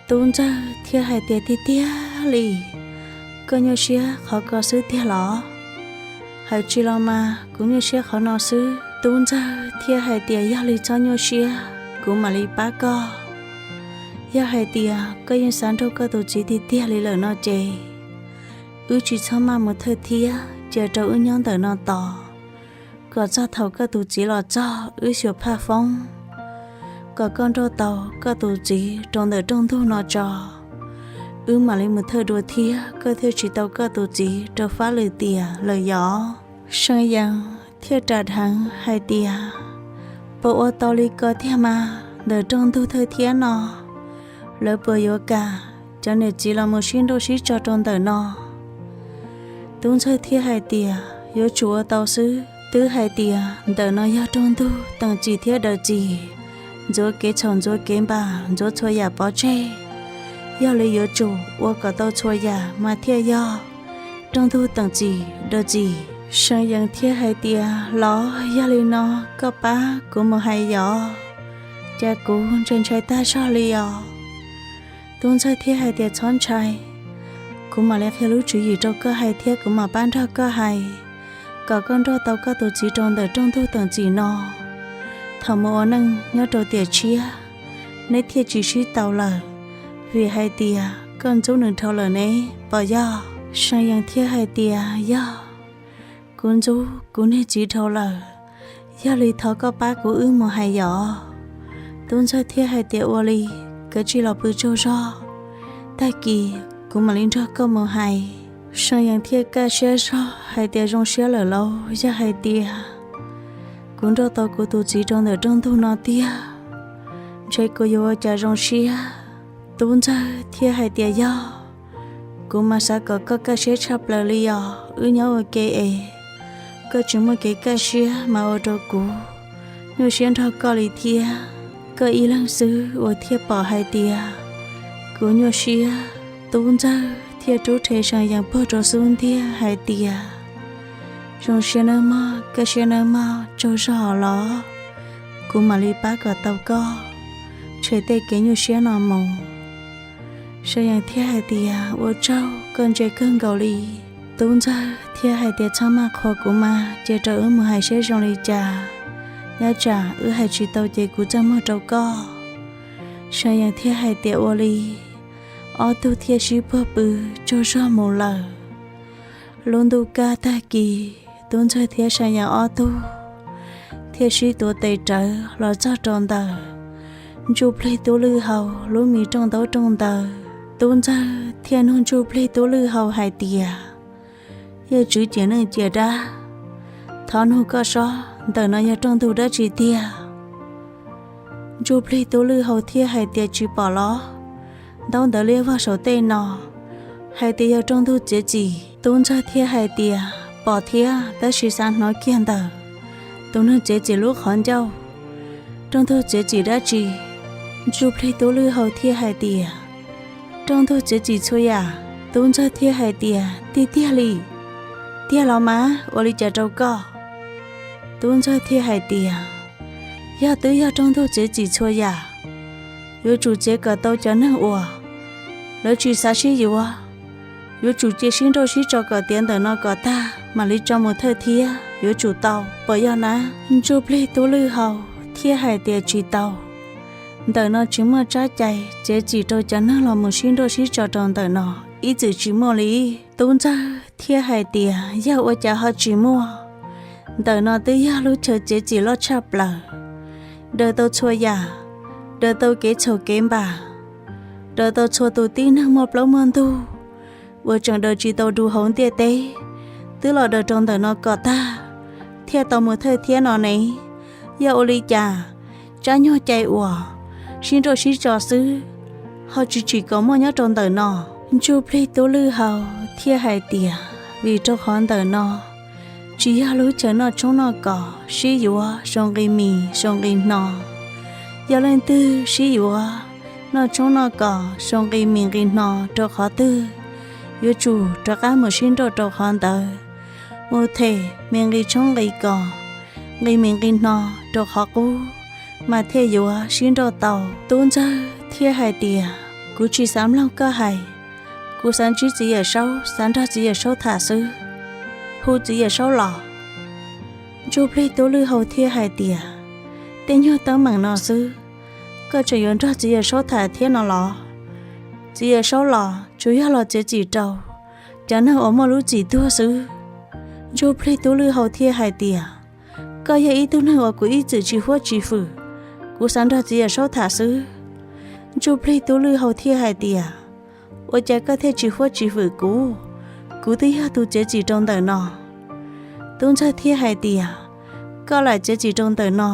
Tub Ntxawg thiaj hais tias, Tiag tiag li, koj nyuaj siab qhov ko xwb tiag los? Hais tsis los mas kuv nyuaj siab qhov no xwb. Tub Ntxawg thiaj hais tias, Yog li txhob nyuaj siab, kuv mam li pab koj. Yog hais tias koj yeej xav nrauj koj tus txiv tiag tiag li lawm no ces wb tsis txhob maj mus thawj thiab, cia rau wb nyob ntawm no tos kom txog thaum koj tus txiv los txog wb xyuas phaj foob kom koj nrauj tau koj tus txiv rau ntawm rooj ntug no tso. Wb mam li mus thawj dua thiab koj thiaj tsis tau koj tus txiv rau fab lwm tiam lawm yom. Seej Yees thiaj ras dheev hais tias, Puas ua tau li ko tiag mas? Ntawm rooj ntug thawj thiab no, lawv puas yuav kam cov niam txiv los mus sib nrauj sib tso rau ntawm no? Tub Ntxawg thiaj hais tias, Yuav tsum ua tau xwb. Twb hais tias ntawm no yog rooj ntug teem txim thiab daws txim, ntxuav kev txhaum ntxuav kev npam, ntxuav txhua yam pov tseg. Yog li yuav tsum ua kom tau txhua yam mas thiaj yog rooj ntug teem txim daws txim. Seej Yees thiaj hais tias, Los yog li no koj pab kuv mus hais yom, cas kuv ntshai ntshai tag zog li os. Tub Ntxawg thiaj hais tias, Txhob ntshai, kuv mam li qhia lub tswv yim rau koj hais thiab kuv mam pab nrog koj hais, kom koj nrauj tau koj tus txiv rau ntawm rooj ntug teem txim no. Thaum mus ua neej nyob rau tiam tshiab, neb thiaj tsis sib tau lawm, vim hais tias koj ntxub nws dhau lawm ne, puas yog? Seej Yees thiaj hais tias, Yog, kuv ntxub kuv niag txiv dhau lawm, yog li thov koj pab kuv wb mus hais yom. Tub Ntxawg thiaj hais tias, Ua li, kav tsij los pw tsaug zog, tag kis kuv mam li nrog koj mus hais. Seej Yees thiaj kaj siab zog hais tias, Zoo siab lawm lauj, yog hais tias kuv nrauj tau kuv tus txiv rau ntawm rooj ntug no tiag, ntshe kuv yuav ua cas zoo siab. Tub Ntxawg thiaj hais tias, Yog, kuv mas xav kom koj kaj siab tshaj plaws li os, wb nyob ua ke es koj tsis muaj kev kaj siab mas ua rau kuv nyuaj siab nrog koj li thiab. Koj ib leeg xwb uas thiaj pom hais tias kuv nyuaj siab. Tub Ntxawg thiaj rub rhe Seej Yees puag rau xub ntiag hais tias, Zoo siab nawb mog, kaj siab nawb mog, tsaug zog los, kuv mam li pab kom tau koj tshem tej kev nyuaj siab no mus. Seej Yees thiaj hais tias, Ua tsaug, koj ntse kawg nkaus li. Tub Ntxawg thiaj hais tias, Txhob maj qhuas kuv mas, cia rau wb mus hais seb zoo li cas, nyob tsam wb hais tsis tau ces kuv txaj muag rau koj. Seej Yees thiaj hais tias, Ua li. Ob tug thiaj sib puag pw tsaug zog mus lawm. Lub ntuj kaj tag kis, Tub Ntxawg thiab Seej Yees ob tug thiaj sib tuav tes rawv los txog rau ntawm Ntsuj Plig Tub Lwj Hau lub me rooj ntaub rooj ntawv. Tub Ntxawg thiaj nug Ntsuj Plig Tub Lwj Hau hais tias, Yawm tswv ciam neej ciam dab, thov nug koj sob, ntawm no yog rooj ntug dab tsi tiag? Ntsuj Plig Tub Lwj Hau thiaj hais tias, Tsis pom los? Ntaub ntawv liab vog saum tej no hais tias yog rooj ntug txiav txim. Tub Ntxawg thiaj hais tias, Pom thiab, tab sis xav hnov kiag ntawm tus neeg txiav txim lub qhov ncauj, rooj ntug txiav txim dab tsi? Ntsuj Plig Tub Lwj Hau thiaj hais tias, Rooj ntug txiav txim txhua yam. Tub Ntxawg thiaj hais tias, Tiag tiag li? Tiag los mas, ua li cas rau koj? Tub Ntxawg thiaj hais tias, Yog twb yog rooj ntug txiav txim txhua yam, yuav tsum txiav kom tau cov neeg uas lawv tsis xav sib yuav, yuav tsum cia sib nrauj sib tso kom tiav ntawm no kom tag mam li tso mus thawj thiab, yuav tsum tau, puas yog na? Ntsuj Plig Tub Lwj Hau thiaj hais tias, Tsis tau. Ntawm no tsis muaj tsab cai txiav txim rau cov neeg los mus sib nrauj sib tso rau ntawm no, ib txwm tsis muaj li. Tub Ntxawg thiaj hais tias, Yog ua cas ho tsis muaj? Ntawm no twb yog lub chaw txiav txim loj tshaj plaws, daws tau txhua yam, daws tau kev txhaum kev npam, daws tau txhua tus tib neeg muaj plaub muaj ntug uas tseem daws tsis tau du hauv ntiaj teb, twb los daws rau ntawm no kom tag thiaj tau mus thawj thiab no ne. Yog ua li cas tsab nyuag cai uas sib nrauj sib tso xwb ho tsis tsim kom muaj nyob rau ntawm no? Ntsuj Plig Tub Lwj Hau thiaj hais tias, Vim rau qhov ntawm no tsis yog lub chaw noj tshoob noj kos sib yuav sau nqi mis sau nqi hno. Yog leej twg sib yuav noj tshoob noj kos sau nqi mis nqi hno rau qhov twg, yuav tsum rov qab mus sib nrauj rau qhov ntawd, mus them me nqi tshoob nqi kos, nqi mis nqi hno rau qhov qub, mas thiaj yuav sib nrauj tau. Tub Ntxawg thiaj hais tias, Kuv tsis xav mloog koj hais, kuv xav ntsib txiv Yawm Saub, xav nrog txiv Yawm Saub tham xwb. Hu txiv Yawm Saub los. Ntsuj Plig Tub Lwj Hau thiaj hais tias, Tej nyuag teeb meem no xwb, koj tseem yuav nrog txiv Yawm Saub tham thiab no los? Txiv Yawm Saub los tsuas yog los txiav txim rau cov neeg uas muaj lub txim tuag xwb. Ntsuj Plig Tub Lwj Hau thiaj hais tias, Koj yog ib tug neeg uas kuv ib txwm tsis huab tsis hwm, kuv xav nrog txiv Yawm Saub tham xwb. Ntsuj Plig Tub Lwj Hau thiaj hais tias, Ua cas koj thiaj tsis huab tsis hwm kuv? Kuv twb yog tus txiav txim rau ntawm no. Tub Ntxawg thiaj hais tias, koj lam txiav txim rau ntawm no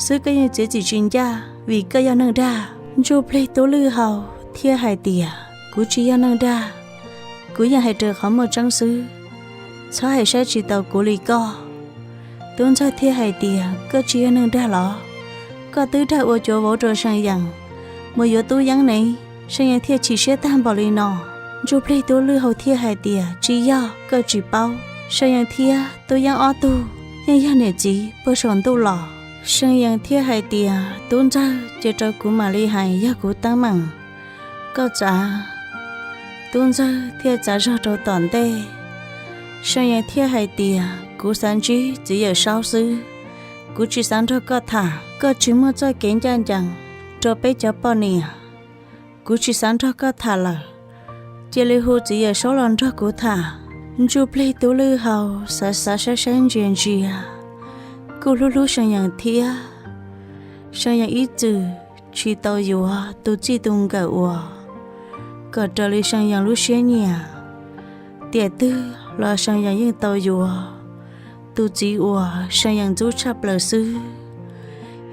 xwb, koj yeej txiav txim tsis ncaj vim koj yog neeg dag. Ntsuj Plig Tub Lwj Haus thiaj hais tias, kuv tsis yog neeg dag, kuv yeej hais raws qhov muaj tseeb xwb, txhob hais saib tsis taus kuv li koj. Tub Ntxawg thiaj hais tias, koj tsis yog neeg dag los? Koj twb dag ua cuav vauv rau See Yees mus yuav Tub Yeeb ne, See Yees thiaj chim siab tag npaum li no. Ntsuj Plig Tub Lwj Haus thiaj hais tias, tsis yog, koj tsis paub, See Yees thiab Tub Yeeb ob tug yeej yog niam txiv puag saum ntuj los. See Yees thiaj hais tias, Tub Ntxawg, cia rau kuv mam li hais, yog kuv teeb meem, koj txav. Tub Ntxawg thiaj txav zog rau tom ntej. See Yees thiaj hais tias, kuv xav ntsib txiv Yawm Saub xwb, kuv tsis xav nrog koj tham, koj tsis muaj txoj kev ncaj ncees rau peb cov poj niam, kuv tsis xav nrog koj tham lawm, cia li hu txiv Yawm Saub los nrog kuv tham. Ntsuj Plig Tub Lwj Haus xav xav saib saib ntsia ntsia, kuj hlub hlub See Yees thiab. See Yees ib txwm tsis tau yuav tus txij tus nkawm uas kom raws li See Yees lub siab nyiam. Tiam twg los See Yees yeej tau yuav tus txiv uas See Yees ntxub tshaj plaws xwb.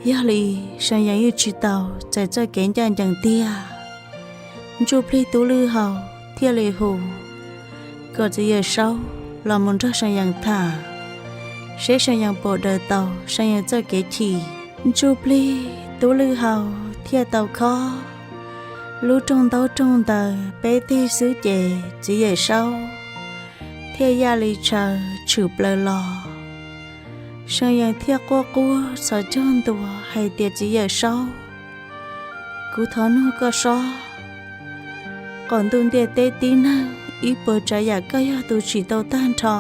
Yog li, See Yees yeej tsis tau txais txoj kev ncaj ncees tiag. Ntsuj Plig Tub Lwj Haus thiaj li hu kom txiv Yawm Saub los mus nrog See Yees tham, seb See Yees puas daws tau See Yees txoj kev chim. Ntsuj Plig Tub Lwj Haus thiaj tau khob lub rooj ntaub rooj ntawv peb teg xwb ces txiv Yawm Saub thiaj yaj li tshaws tshwm plaws los. See Yees thiaj quaj quaj txhos caug ntua hais tias, txiv Yawm Saub, kuv thov nug koj sob, qaum ntuj ntiaj teb tib neeg ib puas tsav yam koj yog tus tsim tau tag nrho.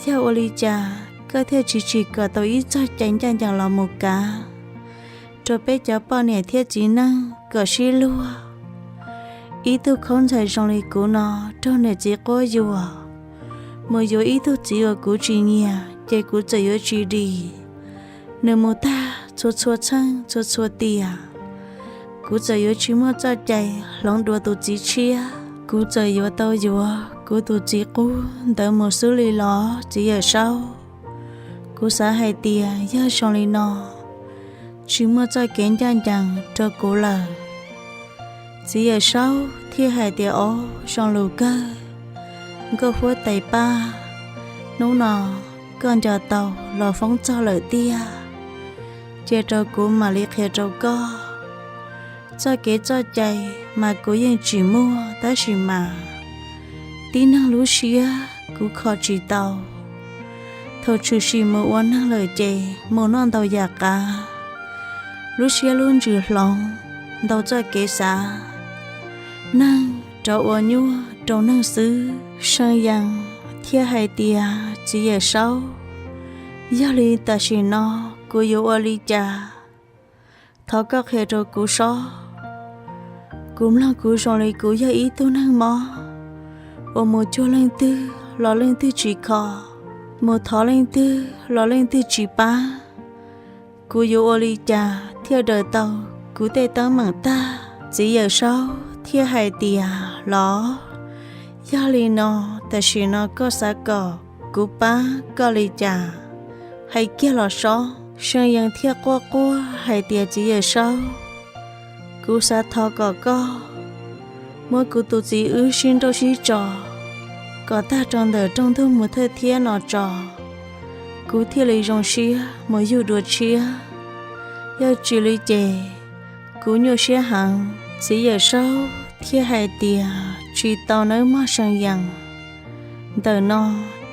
Yog ua li cas koj thiaj tsis tsim kom tau ib txoj cai ncaj ncees los mus kav rau peb cov poj niam thiab txiv neej kom sib luag? Ib tug khaub ntxhais zoo li kuv no raug niam txiv quab yuam, mus yuav ib tug txiv uas kuv tsis nyiam ces kuv txawm yuav tsis dim. Nws mus tag txhua txhua txheej txhua txhua tiam, kuv txawm yuav tsis muaj txoj cai hloov dua tus txiv tshiab, kuv txawm yuav tau yuav kuv tus txiv qub ntawd mus xwb li los txiv Yawm Saub? Kuv xav hais tias yog zoo li no, tsis muaj txoj kev ncaj ncees rau kuv lawm. Txiv Yawm Saub thiaj hais tias, ob, zoo lus kawg, nkauj huab tais paj, hnub no koj nco tau los foob txog lawm tiag, cia rau kuv mam li qhia rau koj. Txoj kev txoj cai mas kuv yeej tsim muaj tab sis mas tib neeg lub siab kuv kho tsis tau. Thaum tshwm sim mus ua neeg lawm ces mus noj ntau yam qav, lub siab lub ntsws hloov ntau txoj kev xav, neeg rov ua nyuaj rau neeg xwb. See Yees thiaj hais tias, txiv Yawm Saub, yog li tam sim no kuv yuav ua li cas? Thov koj qhia rau kuv sob. Kuv mloog kuv zoo li kuv yog ib tug neeg mob uas mus cuag leej twg los leej twg tsis kho, mus thov leej twg los leej twg tsis pab. Kuv yuav ua li cas thiaj daws tau kuv tej teeb meem tag? Txiv Yawm Saub thiaj hais tias, los, yog li no tam sim no koj xav kom kuv pab koj li cas? Hais kiag los sob. See Yees thiaj quaj quaj hais tias, txiv Yawm Saub, kuv xav thov kom koj muab kuv tus txiv wb sib nrauj sib tso kom tag rau ntawm rooj ntug mus thawj thiab no tso, kuv thiaj li zoo siab mus yug dua tshiab. Yog tsis li ces kuv nyuaj siab heev. Txiv Yawm Saub thiaj hais tias, tsis tau nawb mog See Yees, ntawm no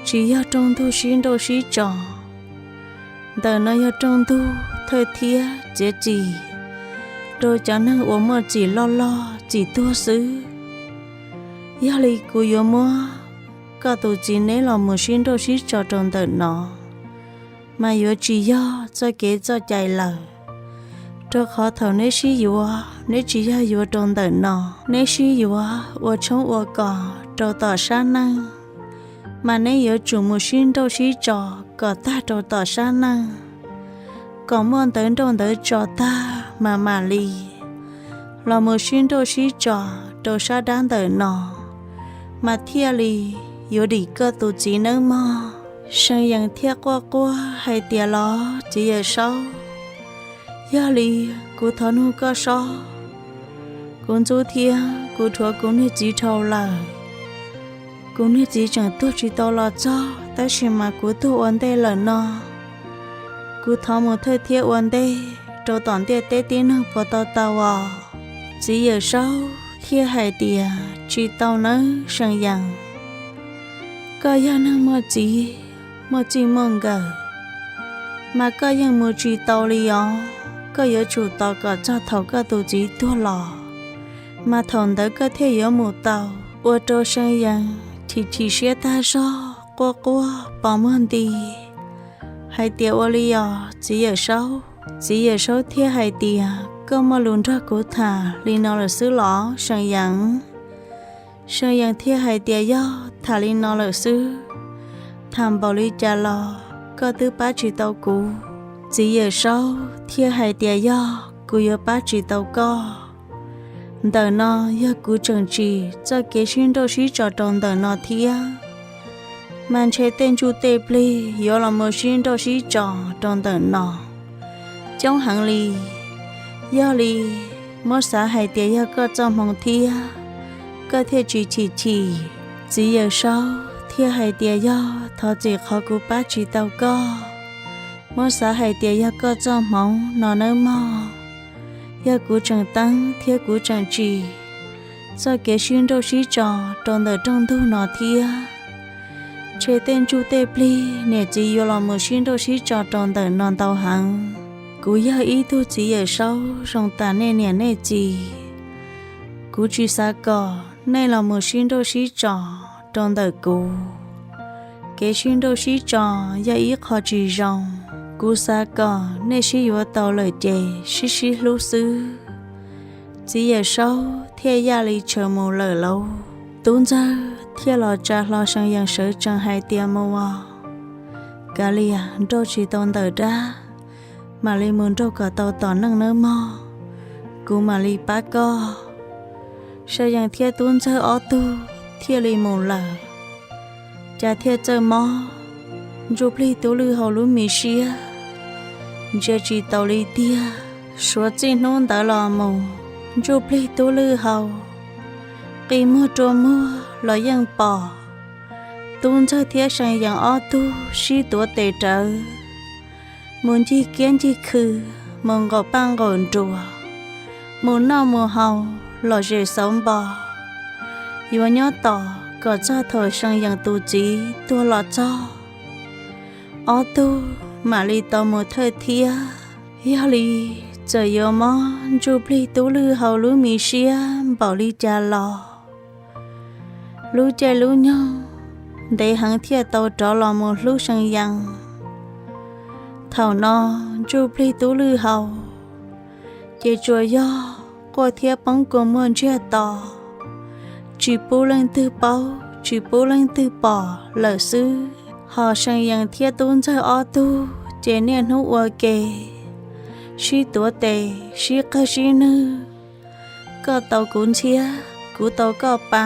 tsis yog rooj ntug sib nrauj sib tso, ntawm no yog rooj ntug thawj thiab txiav txim rau cov neeg uas muaj txim loj loj txim tuag xwb. Yog li kuv yuav muab koj tus txiv neb los mus sib nrauj sib tso rau ntawm no, mas yuav tsis yog txoj kev txoj cai lawm. Rau qhov thaum neb sib yuav, neb tsis yog yuav rau ntawm no, neb sib yuav ua tshoob ua kos rau tom sab neej, mas neb yuav tsum mus sib nrauj sib tso kom tag rau tom sab neej, kom muaj ntawv nrauj ntawv tso tag mas mam li los mus sib nrauj sib tso rau sab dab ntawm no, mas thiaj li yuav dim koj tus txiv nawb mog. Seej Yees thiaj quaj quaj hais tias, Los txiv Yawm Saub, yog li kuv thov nug koj sob, kuv ntxub thiab kuv dhuav kuv niag txiv dhau lawm. Kuv niag txiv tseem tuag tsis tau los txog, tab sis mas kuv tuag ua ntej lawm no. Kuv thov mus thawj thiab ua ntej rau tom ntiaj teb tib neeg puas tau tau os? Txiv Yawm Saub thiaj hais tias, Tsis tau nawb Seej Yees. Koj yog neeg muaj txiv, muaj txij muaj nkawm, mas koj yeej mus tsis tau li os. Koj yuav tsum tos kom txog thaum koj tus txiv tuag los, mas thaum ntawd koj thiaj yuav mus tau. Ua rau Seej Yees chim chim siab tag zog, quaj quaj pos muag nti hais tias, Ua li os txiv Yawm Saub. Txiv Yawm Saub thiaj hais tias, Koj muaj lus nrog kuv tham li no lawm xwb los Seej Yees? Seej Yees thiaj hais tias, Yog, tham li no lawm xwb. Tham npaum li cas los koj twb pab tsis tau kuv. Txiv Yawm Saub thiaj hais tias, Yog, kuv yuav pab tsis tau koj. Ntawm no yog kuv tseem tsim txoj kev sib nrauj sib tso rau ntawm no thiab, mas ntshe tej ntsuj tej plig yuav los mus sib nrauj sib tso rau ntawm no coob heev li. Yog li, muab xav hais tias yog koj txoj hmoo thiab, koj thiaj tsis chim chim. Txiv Yawm Saub thiaj hais tias, Yog, thov txim qhov kuv pab tsis tau koj. Muab xav hais tias yog koj txoj hmoov no nawb mog. Yog kuv tseem teeb thiab kuv tseem tsim txoj kev sib nrauj sib tso rau ntawm rooj ntug no thiab, ntshe tej ntsuj tej plig niam txiv yuav los mus sib nrauj sib tso rau ntawm no ntau heev. Kuv yog ib tug txiv Yawm Saub zoo tas nej niam nej txiv. Kuv tsis xav kom nej los mus sib nrauj sib tso rau ntawm kuv. Kev sib nrauj sib tso yog ib qho tsis zoo. Kuv xav kom nej sib yuav tau lawm ces sib sib hlub xwb. Txiv Yawm Saub thiaj yaj li tshaws mus lawm lauj. Tub ntxawg thiaj los tsa hlo Seej Yees sawv tsees hais tias, Mus os, kav liam nrauj tsis tau ntawm dab, mam li mus nrauj kom tau tom neej nawb mog, kuv mam li pab koj. Seej Yees thiab tub ntxawg ob tug thiaj li mus lawm. Cas thiaj txawj mob, ntsuj plig tub lwj hau lub mi siab ntsia tsis taus li tiag. Suav txij hnub ntawd los mus, ntsuj plig tub lwj hau qi muag rua muag los yeej pom tub ntxawg thiab Seej Yees ob tug sib tuav tes rawv, mus ncig kiab ncig khw, mus nqaum paj nqaum nruas, mus noj mus haus lom zem xauv npo, yuav nyob tos kom txog thaum Seej Yees tus txiv tuag los txog, ob tug mam li tau mus thawj thiab. Yog li, txawm yuav mob ntsuj plig tub lwj hau lub mi siab npaum li cas los, lub caij lub nyoog ntev heev thiaj tau rov los mus hlub Seej Yees. Thaum no ntsuj plig tub lwj hau ces tsuas yog quaj thiab poob kua muag ntsiag to, tsis pub leej twg paub tsis pub leej twg pom lawm xwb. Hos Seej Yees thiab tub ntxawg ob tug ces niaj hnub ua ke sib tuav tes sib qawg sib nwj, koj tau kuv ntxhiab kuv tau koj pa,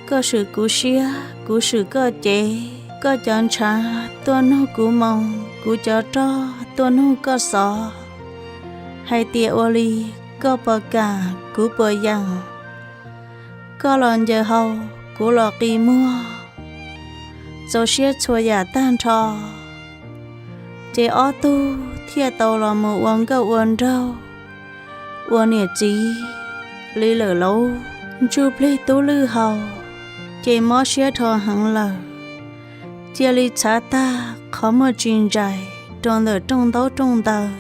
koj swm kuv siab kuv swm koj cev, koj cov ntshav tuaj nug kuv moo, kuv cov roj tuaj nug koj xov, hais tias ua li koj puas kam kuv puas yeem. Koj los ncaws hau, kuv los qi muag, txaus siab txhua yam tag nrho. Ces ob tug thiaj tau los mus ua nkauj ua nraug, ua niam txiv li lawm lauj. Ntsuj plig tub lwj hau ces mob siab dhau heev lawm, cia li txhav tag qhov muag tsis ntsais rau ntawm rooj ntaub rooj ntawv.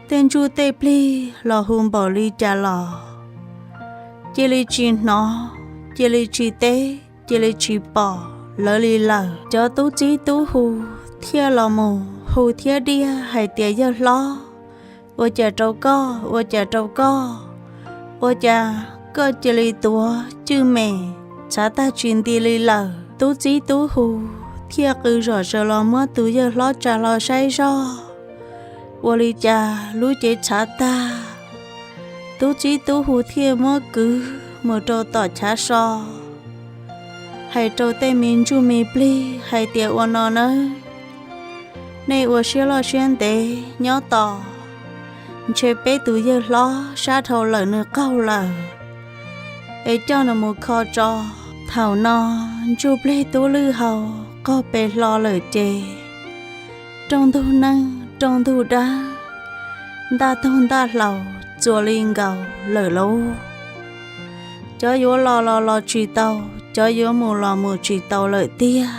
Tej ntsuj tej plig los hu npaum li cas los cia li tsis hnov, cia li tsis teb, cia li tsis pom lawv li lawm. Cov tub txib tub hu thiaj los mus hu thiab diaj hais tias, Yawg hlob, ua cas rau koj, ua cas rau koj, ua cas koj cia li tuav cwj mem txhav tag tsis nti li lawm? Tub txib tub hu thiaj qw zom zaws los muab tus yawg hlob tsa hlo saib zog, ua li cas lub cev txhav tag. Tub txib tub hu thiaj muab kwv mus rau tom chav so. hais rau tej me ntsuj me plig hais tias ua no nawb, nej ua siab loj siab ntev nyob tos, ntshe peb tus yawg hlob sab dhau lawm nws qaug lawm, es coj nws mus kho tso. Thaum no ntsuj plig tub lwj hau qaug pes hlo lawm ces rooj ntug neej rooj ntug dab, ntaj tug ntaj hlau txuas li nkaus lawm lauj. Cov yuav los los los tsis tau, cov yuav mus los mus tsis tau lawm tiag.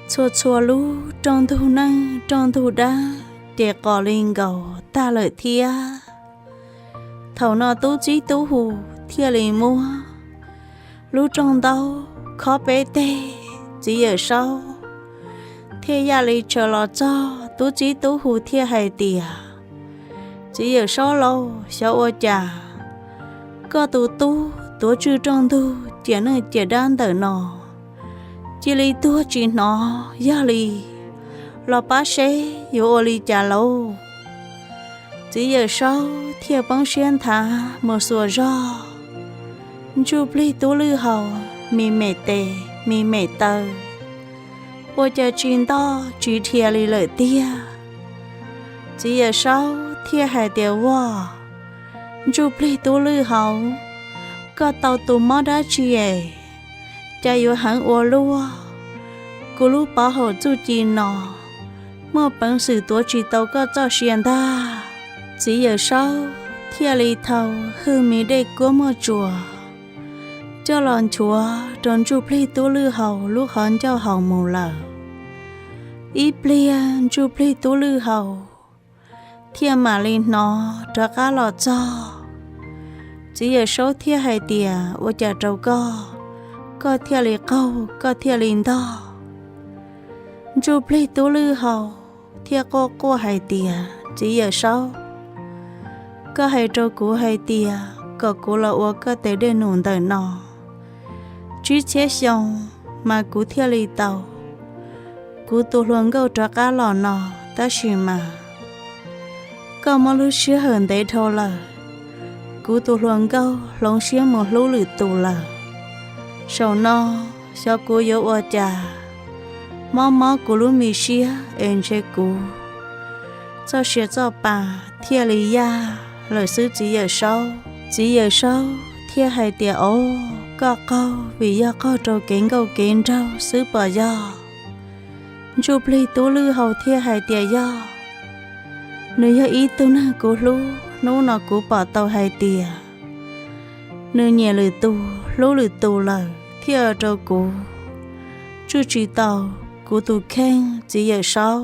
Txhua txhua lub rooj ntug neej rooj ntug dab ces qos li nkaus tag lawm thiab. Thaum no tub txib tub hu thiaj li muab lub rooj ntaub khob peb teg, txiv yawm saub thiaj yaj li tshaw los txog. Tub txib tub hu thiaj hais tias, txiv yawm saub lauj, xyov ua cas koj tus tub tuav tswj rooj ntug ciam neej ciam dab ntawm no cia li tuag tsis hnov yog li, los pab seb yuav ua li cas lauj. Txiv yawm saub thiaj poob siab nthav mus xuas zog, ntsuj plig tub lwj hau, me me tes me me taw, ua cas tsis ntoj tsis dhia li lawm tiag. Txiv yawm saub thiaj hais tias, ua, ntsuj plig tub lwj hau, koj tau tus mob dab tsi es cas yuav heev ua luaj? Kuv lub pov haum txuj ci no muaj peev xwm tuav tsis tau koj txoj sia ntag. Txiv yawm saub thiaj li thau hwj me dej kuab muaj tsuas coj los nchuav rau ntsuj plig tub lwj hau lub qhov ncauj haus mus lawm. Ib pliag ntsuj plig tub lwj hau thiaj mam li hnov rov qab los txog. Txiv yawm saub thiaj hais tias, ua cas rau koj, koj thiaj li qaug, koj thiaj li ntog? Ntsuj plig tub lwj hau thiaj quaj quaj hais tias, txiv yawm saub, koj hais rau kuv hais tias kom kuv los ua koj tes dej num ntawm no tsib txhiab xyoo mas kuv thiaj li tau kuv tus hluas nkauj rov qab los no, tab sis mas koj muab lub sij hawm ntev dhau lawm, kuv tus hluas nkauj hloov siab mus hlub lwm tus lawm. Zaum no xyov kuv yuav ua cas, mob mob kuv lub me siab es ntshe kuv txoj sia txoj pa thiaj li yaj lawm xwb txiv yawm saub. Txiv yawm saub thiaj hais tias, o, koj qaug vim yog qaug rau kev nkauj kev nraug xwb pom yog? Ntsuj plig tub lwj hau thiaj hais tias, yog, nws yog ib tug neeg kuv hlub, hnub no kuv pom tau hais tias nws nyiam lwm tus hlub lwm tus lawm thiaj ua rau kuv tswj tsis tau kuv tus kheej txiv yawm saub.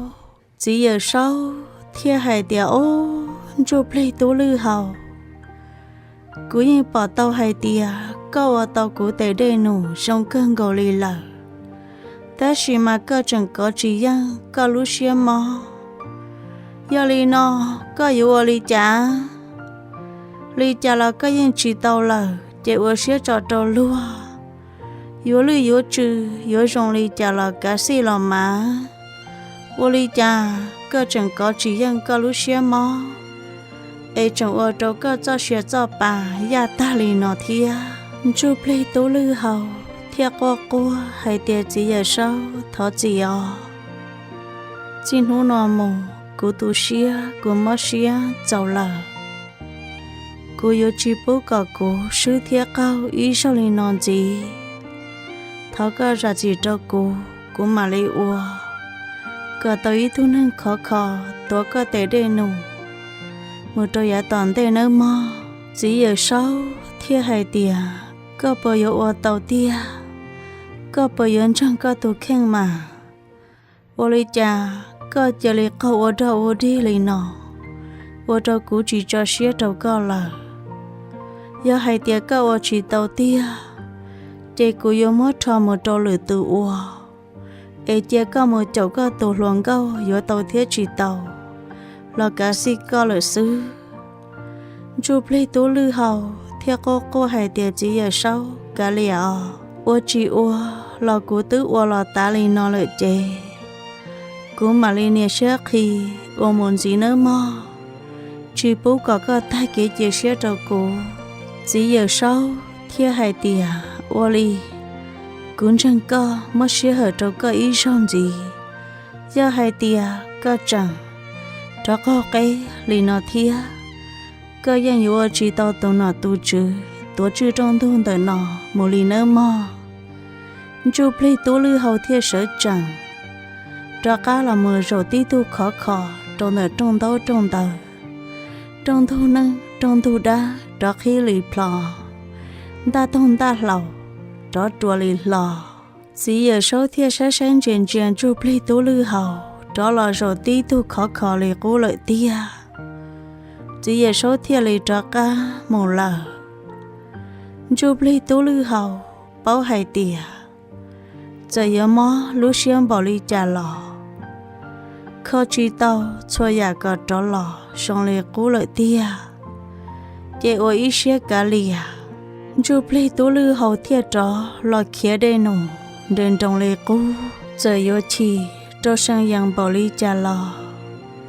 Txiv yawm saub thiaj hais tias, o, ntsuj plig tub lwj hau, kuv yeej pom tau hais tias koj ua tau kuv tes dej num zoo kawg nkaus li lawm, tab sis mas koj tseem kov tsis yeej koj lub siab mob. Yog li no koj yuav ua li cas? Li cas los koj yeej tsis tau lawm ces ua siab tso rau luag, yuav lwj yuav tsw yuav zoo li cas los kav xij los mas. Ua li cas koj tseem kov tsis yeej koj lub siab mob es tseem ua rau koj txoj sia txoj pa yaj tag li no thiab? Ntsuj plig tub lwj hau thiaj quaj quaj hais tias, txiv yawm saub, thov txim os. Txij hnub no mus kuv tu siab kuv mob siab txaus lawm. Kuv yuav tsis pub kom kuv swb thiab qaug ib zaug li no ntxiv. Thov koj zam txim rau kuv, kuv mam li ua kom tau ib tug neeg khov kho tuav koj tes dej num mus rau yav tom ntej nawb mog. Txiv yawm saub thiaj hais tias, koj puas yuav ua tau tiag? Koj puas yuav ntseeg koj tus kheej mas? Ua li cas koj cia li qaug ua dog ua dig li no, ua rau kuv tsis tso siab rau koj lawm? Yog hais tias koj ua tsis tau tiag, ces kuv yuav muab rho mus rau lwm tus ua, es cia koj mus caum koj tus hluas nkauj yuav tau thiab tsis tau los kav xij koj lawm xwb. Ntsuj plig tub lwj hau thiaj quaj quaj hais tias, txiv yawm saub, kav liam os, ua tsis ua los kuv twb ua los tav li no lawm ces kuv mam li nias siab qhi ua mus ntxiv nawb mog, tsis pub kom koj tag kev cia siab rau kuv. Txiv yawm saub thiaj hais tias, ua li, Kuv ntseeg koj, muab siab hawm rau koj ib zaug ntxiv. Yog hais tias koj tseem rov qaug qeb li no thiab, koj yeej yuav ua tsis tau tus nom tus tswv tuav tswj rooj ntug ntawm no mus li nawb mog. Ntsuj Plig Tub Lwj Hau thiaj sawv tsees rov qab los mus zaum tib tug khov kho rau ntawm rooj ntaub rooj ntawv. Rooj ntug neej rooj ntug dab rov qhib li plho, ntaj toog ntaj hlau rov rua li hlo. Txiv Yawm Saub thiaj saib saib ntsia ntsia Ntsuj Plig Tub Lwj Hau rov los zaum tib tug khov kho li qub lawm tiag. Txiv Yawm Saub thiaj li rov qab mus lawm. Ntsuj Plig Tub Lwj Hau paub hais tias txawm yuav mob lub siab npaum li cas los kho tsis tau txhua yam kom rov los zoo li qub lawm tiag. Ces ua ib siab kav liam, Ntsuj Plig Tub Lwj Hau thiaj rov los khiav dej num nres nroos li qub. Txawm yuav chim rau See Yees npaum li cas los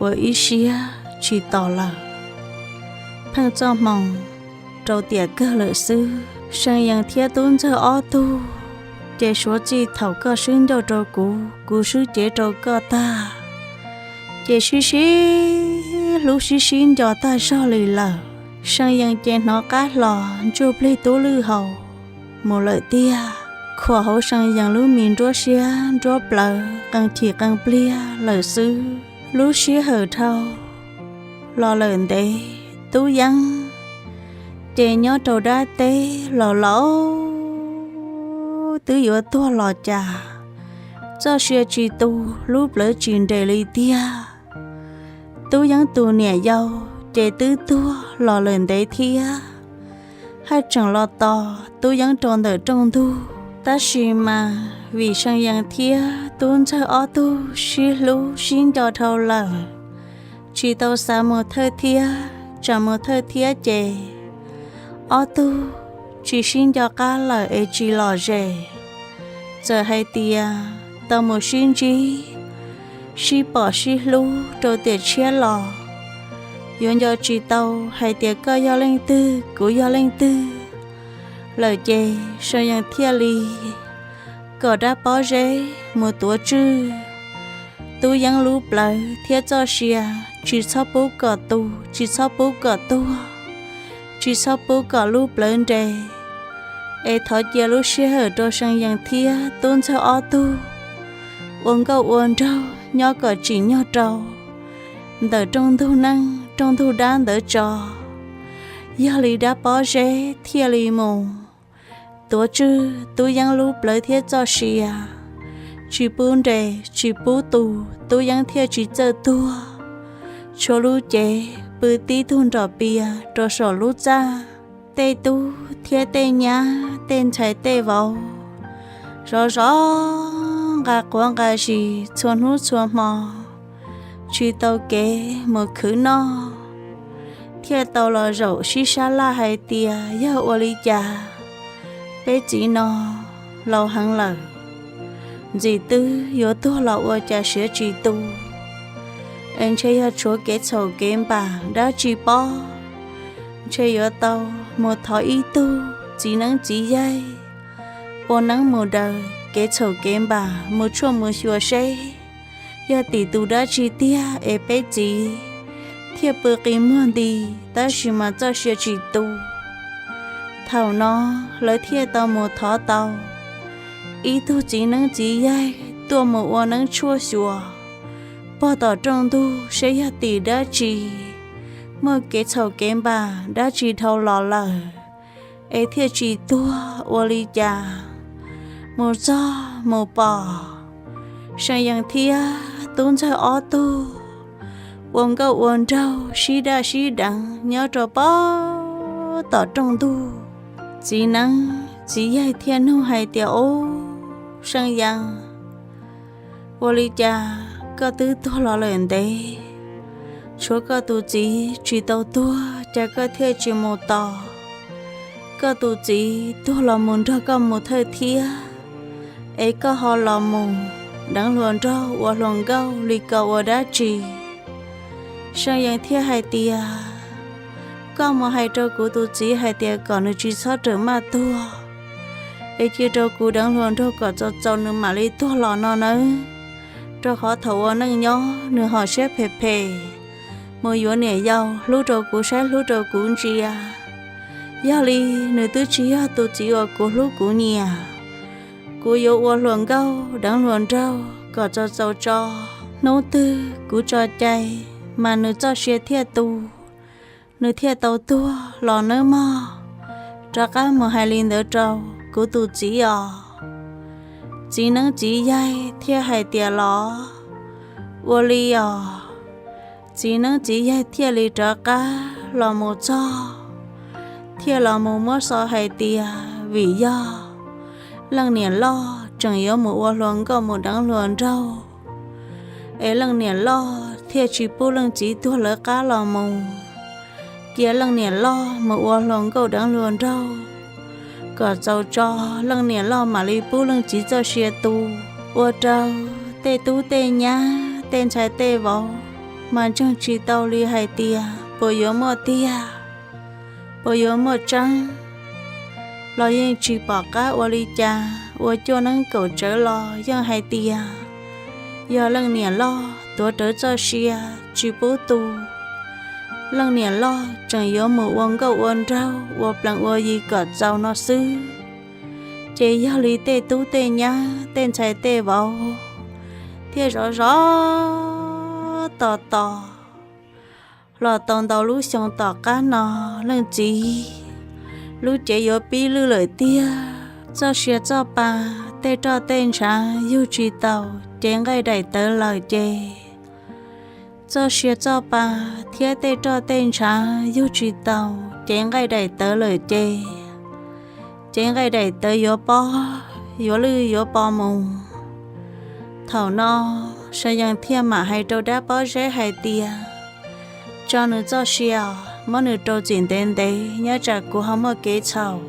ua ib siab tsis tos lawm. Pheej txoj hmoo rau tiam kawg lawm xwb. See Yees thiab Tub Ntxawg ob tug ces suav txij thaum koj swb ncauj rau kuv, kuv swb cev rau koj tag, ces sib sib hlub sib sib nco tag zog li lawm. See Yees ces hnov qab hlo Ntsuj Plig Tub Lwj Hau mus lawm tiag. Khuam hauv See Yees lub me nruab siab nruab plawv qee chim qee pliag lawm xwb. Lub sij hawm dhau los lawm ntev, Tub Yeeb ces nyob rau dab teb laus laus twb yuav tuag los cas, txoj sia tsis tu, lub plawv tsis nres li tiag. Tub Yeeb tus niam yau ces twb tuag los lawm ntev thiab. Haj tseem los tos Tub Yeeb rau ntawm rooj ntug, tab sis mas vim See Yees thiab Tub Ntxawg ob tug sib hlub sib nco dhau lawm, tsis tau xav mus thawj thiab. Tsam mus thawj thiab ces ob tug tsis sib nco qab lawm es tsis lom zem. Txawm hais tias tau mus sib ntsib, sib pom sib hlub rau tiam tshiab los yuav nco tsis tau hais tias koj yog leej twg kuv yog leej twg lawm ces See Yees thiaj li kom dab pob zeb mus tuav tswj Tub Yeeb lub plawv thiab txoj sia, tsis txhob pub kom tu, tsis txhob pub kom tuag, tsis txhob pub kom lub plawv nres. Es thov cia lub sij hawm rau See Yees thiab Tub Ntxawg ob tug ua nkauj ua nraug nyob kom tsim nyog rau ntawm rooj ntug neej rooj ntug dab ntawd tso. Yog li dab pob zeb thiaj li mus tuav tswj Tub Yeeb lub plawv thiab txoj sia, tsis pub nres tsis pub tu, Tub Yeeb thiaj tsis txawj tuag. Tshuav lub cev pw tib tug nrom pias rau saum lub txaj. Tej tub thiab tej nyab tej ntxhais tej vauv zov zov nqa quav nqa zis txhua hnub txhua hmo, tsis tau kev mus khwv noj, thiaj tau los zaum sib sab laj hais tias yog ua li cas peb txiv no laus heev lawm, ntxim twb yuav tuag los ua cas siav tsis tu, es ntshe yog tshuav kev txhaum kev npam dab tsi pob, ntshe yuav tau mus thov ib tug txiv neeb txiv yaig ua neeb mus daws kev txhaum kev npam mus tshuaj mus xyuas seb yog tim tus dab tsi tiag es peb txiv thiaj pw qi muag nti, tab sis mas txoj sia tsis tu. Thaum no lawv thiaj tau mus thov tau ib tug txiv neeb txiv yaig tuaj mus ua neeb tshuaj xyuas pog tom rooj ntug seb yog tim dab tsi, muaj kev txhaum kev npam dab tsi dhau los lawm, es thiaj tsis tuag ua li cas. Mus txog mus pom See Yees thiab Tub Ntxawg ob tug ua nkauj ua nraug sib daj sib deev nyob rau pog tom rooj ntug. Txiv neeb txiv yaig thiaj nug hais tias, Ub, See Yees, ua li cas koj twb tuag los lawm ntev, tshuav koj tus txiv tsis tau tuag cas koj thiaj tsis mus tos? Koj tus txiv tuag los mus nrog koj mus thawj thiab, es koj ho los mus deev hluas nraug ua hluas nkauj li ko ua dab tsi? See Yees thiaj hais tias, Koj mus hais rau kuv tus txiv hais tias kom nws tsis txhob rawm maj tuag, es cia rau kuv deev hluas nraug kom txaus txaus nws mam li tuag los no nawb. Rau qhov thaum ua neej nyob nws ho siab phem phem, mus yuav niam yau hlub rau kuv saib hlub rau kuv ntsia. Yog li nws twb tsis yog tus txiv uas kuv hlub kuv nyiam. Kuv yuav ua hluas nkauj deev hluas nraug kom txaus txaus tso, hnub twg kuv tso cai mas nws txoj sia thiaj tu, nws thiaj tau tuag los nawb mog. Rov qab mus hais li ntawd rau kuv tus txiv os. Txiv neeb txiv yaig thiaj hais tias los, ua li os. Txiv neeb txiv yaig thiaj li rov qab los mus txog, thiaj los mus muab xov hais tias vim yog leej niam loj tseem yuav mus ua hluas nkauj mus deev hluas nraug, es leej niam loj thiaj tsis pub leej txiv tuag lawv qab los mus. Cia leej niam loj mus ua hluas nkauj deev hluas nraug kom txaus tso, leej niam loj mam li pub leej txiv txoj sia tu. Ua rau tej tub tej nyab tej ntxhais tej vauv mas ntseeg tsis tau li hais tias puas yuav muaj tiag, puas yuav muaj tseeb, los yeej tsis pom qab ua li cas. Ua cuaj neeb kaum tsawv los yeej hais tias yog leej niam loj tuav rawv txoj sia tsis pub tu. Leej niam loj tseem yuav mus ua nkauj ua nraug ua plees ua yi kom txaus no xwb, ces yog li tej tub tej nyab tej ntxhais tej vauv thiaj zov zov tos tos los tau ntau lub xyoo tom qab no, leej txiv lub cev yuav pib lwj lawm tiag. Txoj sia txoj pa, tej roj tej ntshav yug tsis taus cev nqaij daim tawv lawm ces, txoj sia txoj pa thiab tej roj tej ntshav yug tsis taus cev nqaij daim tawv lawm ces, cev nqaij daim tawv yuav pob, yuav lwj yuav pos mus. Thaum no, Seev Yees thiaj mam hais rau dab pob zeb hais tias, tso nws txoj sia, muab nws rau txim ntev ntev nyob tsam kuv ho muaj kev txhaum.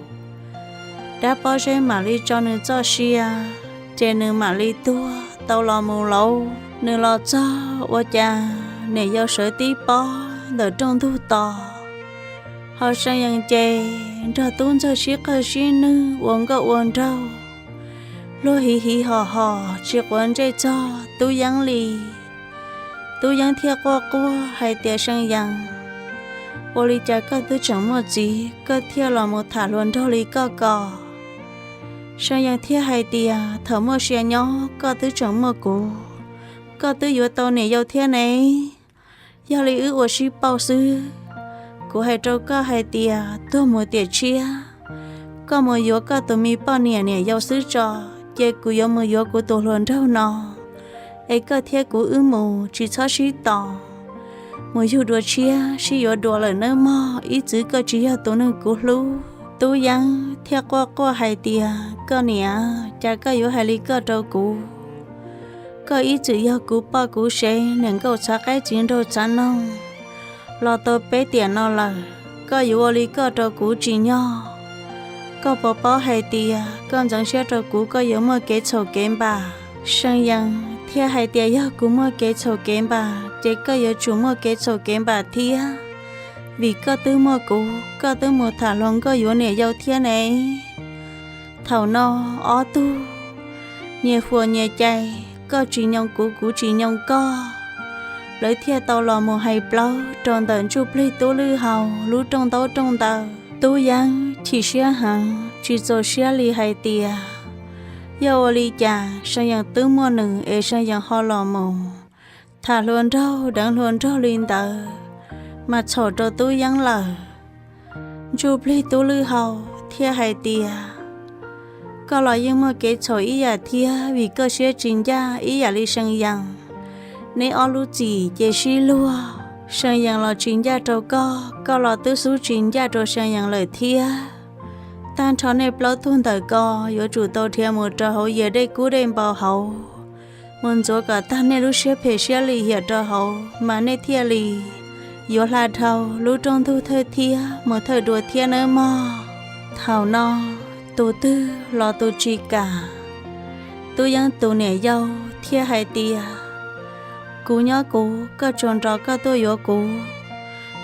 Dab pob zeb mam li tso nws txoj sia, ces nws mam li tuag tau los mus lauj. Nws los txog ua cas niam yau sawv tib pob ntawm rooj ntug tos, ho Seev Yees ces nrog tub ntxawg sib qawg sib nwj ua nkauj ua nraug, luag hiv hiv hos hos tsis quav ntsej txog Tub Yeeb li. Tub Yeeb thiaj quaj quaj hais tias, Seev Yees, ua li cas koj twb tseem muaj txiv koj thiaj los mus tham hluas nraug li koj ko? Seev Yees thiaj hais tias, thaum muaj sia nyob koj twb tseem muaj kuv, koj twb yuav tau niam yau thiab ne. Yog li wb ua sib pauj xwb. Kuv hais rau koj hais tias tuag mus tiam tshiab, koj mus yuav koj tus me poj niam niam yau xwb tso, ces kuv yuav mus yuav kuv tus hluas nraug no, es koj thiab kuv wb mus tsis txhob sib tos, mus yug dua tshiab sib yuav dua lawm nawb mog, ib txwm koj tsis yog tus neeg kuv hlub. Tub Yeeb thiaj quaj quaj hais tias, koj niam, cas koj yuav hais li koj rau kuv? Koj ib txwm yog kuv poj kuv sev, niam nkauj txhav qaib txiv nraug txhav noog, los tau peb tiam no lawm, koj yuav ua li koj rau kuv tsim nyog. Koj puas paub hais tias koj ntxeev siab rau kuv koj yuav muaj kev txhaum kev npam? Seev Yees thiaj hais tias, yog kuv muaj kev txhaum kev npam ces koj yuav tsum muaj kev txhaum kev npam thiab, vim koj twb muaj kuv, koj twb mus tham hluas nkauj yuav niam yau thiab ne. Thaum no ob tug nyias huam nyias cais, koj tsis nyoo kuv, kuv tsis nyoo koj. Lawv thiaj tau los mus hais plaub rau ntawm ntsuj plig tub lwj hau lub rooj ntaub rooj ntawv. Tub Yeeb chim siab heev tsis txaus siab li hais tias, yog ua li cas Seev Yees twb muaj nws es Seev Yees ho los mus tham hluas nraug deev hluas nraug li ntawd, mas txhaum rau Tub Yeeb lawm. Ntsuj plig tub lwj hau thiaj hais tias, koj los yeej muaj kev txhaum ib yam thiab, vim koj siab tsis ncaj ib yam li Seev Yees. Neb ob lub txim ces sib luag, Seev Yees los tsis ncaj rau koj, koj los twb xub tsis ncaj rau Seev Yees lawm thiab. Tag nrho nej plaub tug ntawm ko yuav tsum tau dhia mus rau hauv yias dej kub dej npau hauv, mus ntxuav kom tag nej lub siab phem siab lim hiam rau hauv, mas nej thiaj li yuav hla dhau lub rooj ntug thawj thiab mus thawj dua thiab nawb mog. Thaum no, tus twg los tus tsis kam. Tub Yeeb tus niam yau thiaj hais tias, kuv nyob kuv, koj tsuas nrog koj tuaj yuav kuv,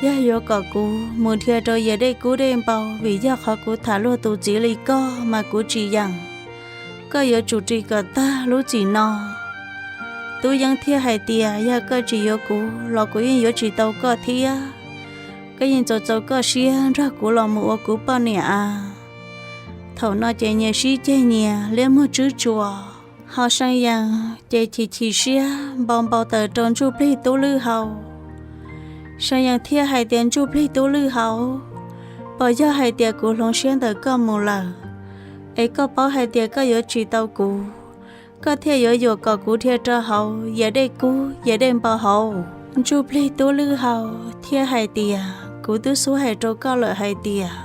Yog yuav kom kuv mus dhia rau Yias Dej Kub Dej Npau vim yog qhov kuv tham luag tus txiv li koj mas kuv tsis yeem. Koj yuav tsum ris kom tag lub txim no. Tub Yeeb thiaj hais tias, yog koj tsis yuav kuv los kuv yeej yuav tsis tau koj thiab. Koj yeej txaus txaus koj siab nrog kuv los mus ua kuv poj niam a. Thaum no ces nyias sib ceg nyias liab muag tswb tsuas. Ho See Yees ces chim chim siab npau npau taws rau Ntsuj Plig Tub Lwj Hau. See Yees thiaj hais tias, Ntsuj Plig Tub Lwj Hau, puas yog hais tias kuv hloov siab ntawm koj mus lawm, es koj paub hais tias koj yuav tsis tau kuv, koj thiaj yuav yuam kom kuv dhia rau hauv Yias Dej Kub Yias Dej Npau hauv? Ntsuj Plig Tub Lwj Hau thiaj hais tias, kuv twb xub hais rau koj lawm hais tias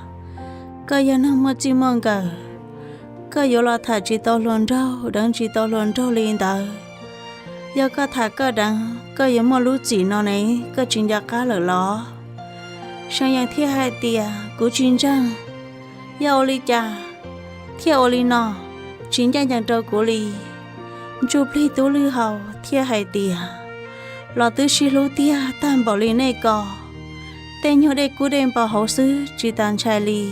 koj yog neeg muaj txij muaj nkawm, koj yuav los tham tsis tau hluas nraug deev tsis tau hluas nraug li ntawd. Yog koj tham koj deev koj yuav muaj lub txim no ne, koj tsis nco qab lawm los? See Yees thiaj hais tias, kuv tsis ntseeg. Yog ua li cas thiaj ua li no, tsis ncaj ncees rau kuv li. Ntsuj Plig Tub Lwj Hau thiaj hais tias, los twb sib hlub tiag tag npaum li nej ko, tej nyuag dej kub dej npau hauv xwb tsis tas ntshai li.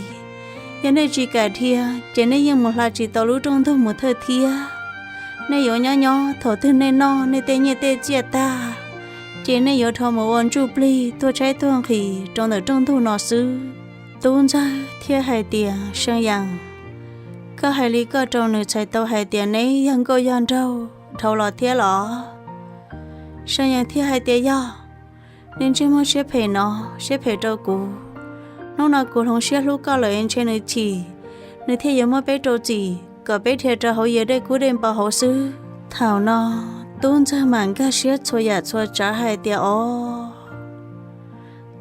Yog nej tsis kam dhia ces nej yeej mus hla tsis tau lub rooj ntug mus thawj thiab. Nej yuav nyob nyob thaum twg nej noj nej tej nyiaj tej txiaj tag, ces nej yuav dhau mus ua ntsuj plig tuag tshaib tuag nqhis rau ntawm rooj ntug no xwb. Tub Ntxawg thiaj hais tias, See Yees, koj hais li koj rau nws txhais tau hais tias neb yog nkauj yog nraug dhau los thiab los? See Yees thiaj hais tias, yog. Nws ntsej muag siab phem no, siab phem rau kuv. Hnub no kuv hloov siab hlub koj lawm es ntshe nws chim, nws thiaj yuav muab peb rau txim kom peb dhia rau hauv Yias Dej Kub Dej Npau hauv xwb. Thaum no Tub Ntxawg mam nkag siab txhua yam txhua tsav hais tias, o,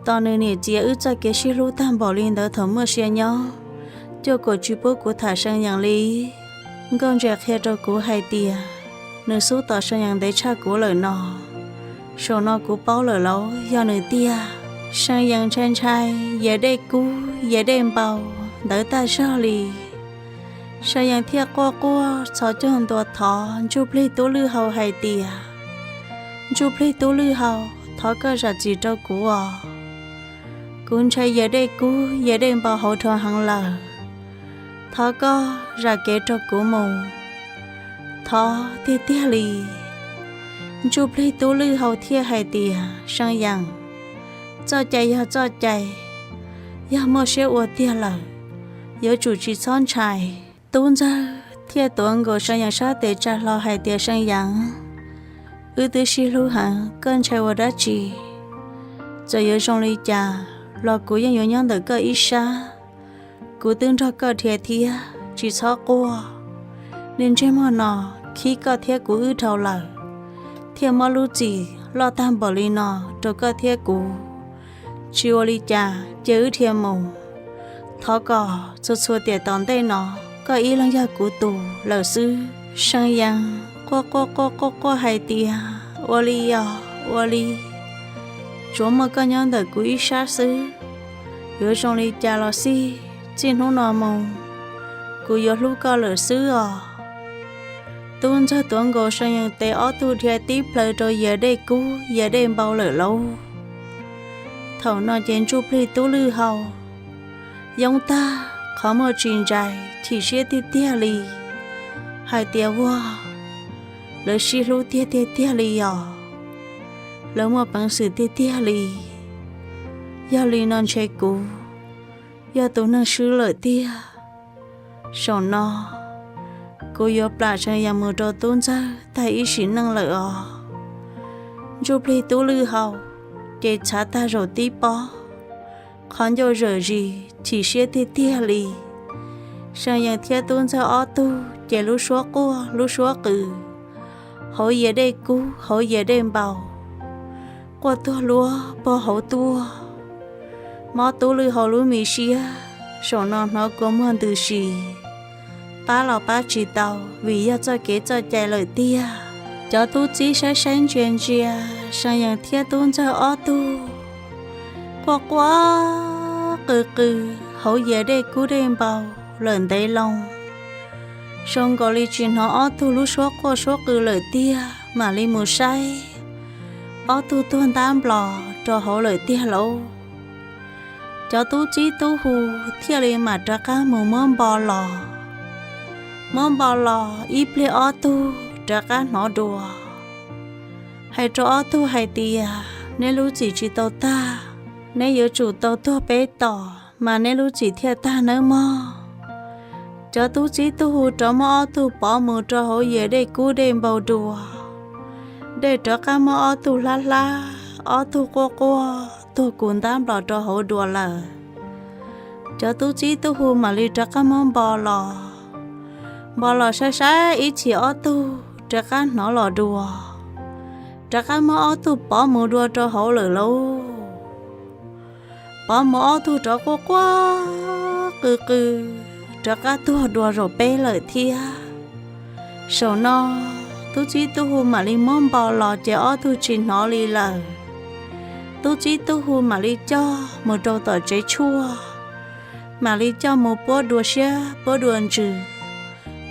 tos nws niam txiav wb txoj kev sib hlub tag npaum li ntawd thaum muaj sia nyob, cuaj kaum tsis pub kuv tham See Yees li. Nkauj Ntse qhia rau kuv hais tias nws xub tos See Yees ntev tshaj kuv lawm no. Saum no kuv paub lawm lauj, yog nws tiag. See Yees ntshai ntshai Yias Dej Kub Yias Dej Npau ntawd tag zog li. See Yees thiaj quaj quaj txhos caug ntua thov Ntsuj Plig Tub Lwj Hau hais tias, Ntsuj Plig Tub Lwj Hau, thov koj zam txim rau kuv os. Kuv ntshai Yias Dej Kub Yias Dej Npau hauv dhau heev lawm. Thov koj zam kev rau kuv mus, thov tiag tiag li. Ntsuj Plig Tub Lwj Hau thiaj hais tias, See Yees, txoj cai yog txoj cai, yog muaj siab ua tiag lawm, yuav tsum tsis txhob ntshai. Tub Ntxawg thiaj tuav nkaus See Yees sab tes tsa hlo hais tias, See Yees, wb twb sib hlub heev, koj ntshai ua dab tsi? Txawm yuav zoo li cas los kuv yeej yuav nyob ntawm koj ib sab. Kuv twb nrog koj dhia thiab, tsis txhob quaj. Niag ntsej muag no khib koj thiab kuv wb dhau lawm, thiaj muab lub txim loj tag npaum li no rau koj thiab kuv. Tsis ua li cas, cia wb dhia mus. Thov kom txhua txhua tiam tom ntej no koj ib leeg yog kuv tus lawm xwb. See Yees quaj quaj quaj quaj quaj hais tias, ua li os, ua li. Tsuav muaj koj nyob ntawm kuv ib sab xwb, yuav zoo li cas los xij, txij hnub no mus kuv yuav hlub koj lawm xwb os. Tub Ntxawg tuav nkaus See Yees tes ob tug dhia tib plhaw rau Yias Dej Kub Yias Dej Npau lawm lauj. Thaum no ces Ntsuj Plig Tub Lwj Hau yoob tag qhov muag tsis ntsais, chim siab tiag tiag li, hais tias, ua, lawv sib hlub tiag tiag tiag li os, lawv muaj peev xwm tiag tiag li. Yog li no ntshe kuv yog tus neeg swb lawm tiag. Saum no kuv yuav plam See Yees mus rau Tub Ntxawg tag ib sim neej lawm os. Ntsuj Plig Tub Lwj Hau ces txhav tag zaum tib pob, qhov ncauj zawm zis chim siab tiag tiag li. See Yees thiab Tub Ntxawg ob tug ces lub suab quaj lub suab qw hauv Yias Dej Kub hauv Yias Dej Npau, quaj tuag luab puag hauv tuaj. Mob Tub Lwj Hau lub me siab, saum no hnov kua muag ntws si, pab los pab tsis tau vim yog txoj kev txoj cai lawm tiag. Cov tub txib saib saib ntsia ntsia See Yees thiab Tub Ntxawg ob tug quaj quaj qw qw hauv Yias Dej Kub Dej Npau lawm ntev loo, zoo nkaus li tsis hnov ob tug lub suab quaj suab qw lawm tiag, mam li mus saib, ob tug tuag ntab nplos rau hauv lawm tiag lauj. Cov tub txib tub hu thiaj li mam rov qab mus muab npo los. Muab npo los ib pliag ob tug rov qab hnov dua, hais rau ob tug hais tias, neb lub txim tsis tau tag, neb yuav tsum tau tuag peb tom mas neb lub txim thiaj tag nawb mog. Cov tub txib tub hu rov muab ob tug pov mus rau hauv yias dej kub dej npau dua. Dej rov qab muab ob tug hlab hlab, ob tug quaj quaj tuag kus ntab nplos rau hauv dua lawm. Cov tub txib tub hu mam li rov qab muab npo los. Npo los saib saib ib chim ob tug rov qab hnov los dua, rov qab muab ob tug pov mus dua rau hauv lawm lauj. Pov mus ob tug rov quaj quaj qw qw, rov qab tuag dua zaum peb lawm thiab. Saum no tub txib tub hu mam li muab npo los ces ob tug tsis hnov li lawm. Tub txib tub hu mam li coj mus rau tom tsev tshuaj, mam li coj mus puab dua siab puab dua ntsws,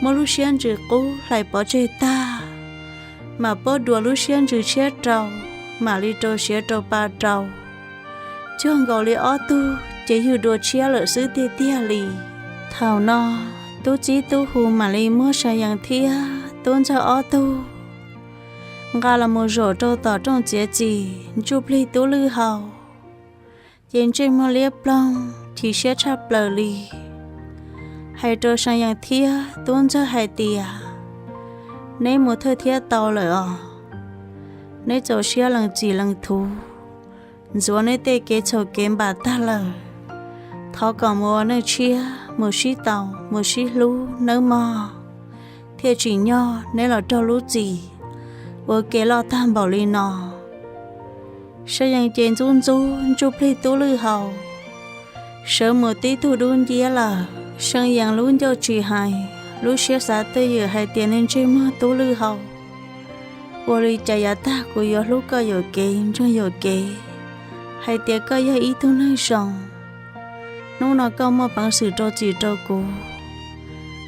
muab lub siab ntsws qub hlais pov tseg tag, mam puab dua lub siab ntsws tshiab rau, mam li rau siav rau pa rau. Cuag nkaus li ob tug ces yug dua tshiab lawm xwb tiag tiag li. Thaum no tub txib tub hu mam li muab Sa Yees thiab Tub Ntxawg ob tug nqa los mus zaum rau tom rooj txiav txim ntsuj plig tub lwj hau, ces ntsej muag liab ploog chim siab tshaj plaws li, hais rau Sa Yees thiab Tub Ntxawg hais tias, neb mus thawj thiab tau lawm os, neb txaus siab lees txim lees thuv, ntxuav neb tej kev txhaum kev npam tag lawm, thov kom mus ua neej tshiab mus sib tau mus sib hlub nawb mog, thiaj tsim nyog neb los raug lub txim ua ke loj tag npaum li no. Sa Yees ces ntxub ntxub ntsuj plig tub lwj hau, sawv mus tib tug dub nciab lawm. Sa Yees lub ncauj tsis hais, lub siab xav twj ywm hais tias nws ntsej muag tub lwj hau, ua li cas yav tag kuv yuav hlub koj yuam kev ntseeg yuam kev, hais tias koj yog ib tug neeg zoo, hnub no koj muaj peev xwm rau txim rau kuv,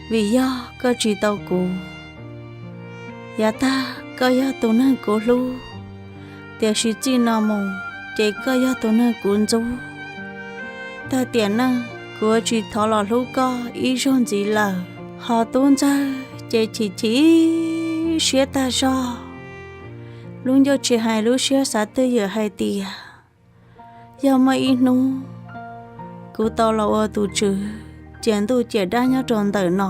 vim yog koj tsis tau kuv. Yav tag koj yog tus neeg kuv hlub, tiam sis txij no mus ces koj yog tus neeg kuv ntxub. Tag tiam neej kuv yuav tsis thov los hlub koj ib zaug ntxiv lawm. Ho Tub Ntxawg ces chim chim siab tag zog, lub ncauj tsis hais lub siab xav twj ywm hais tias, yog muaj ib hnub kuv tau los ua tus tswv ciam ntuj ciam dab nyob rau ntawm no,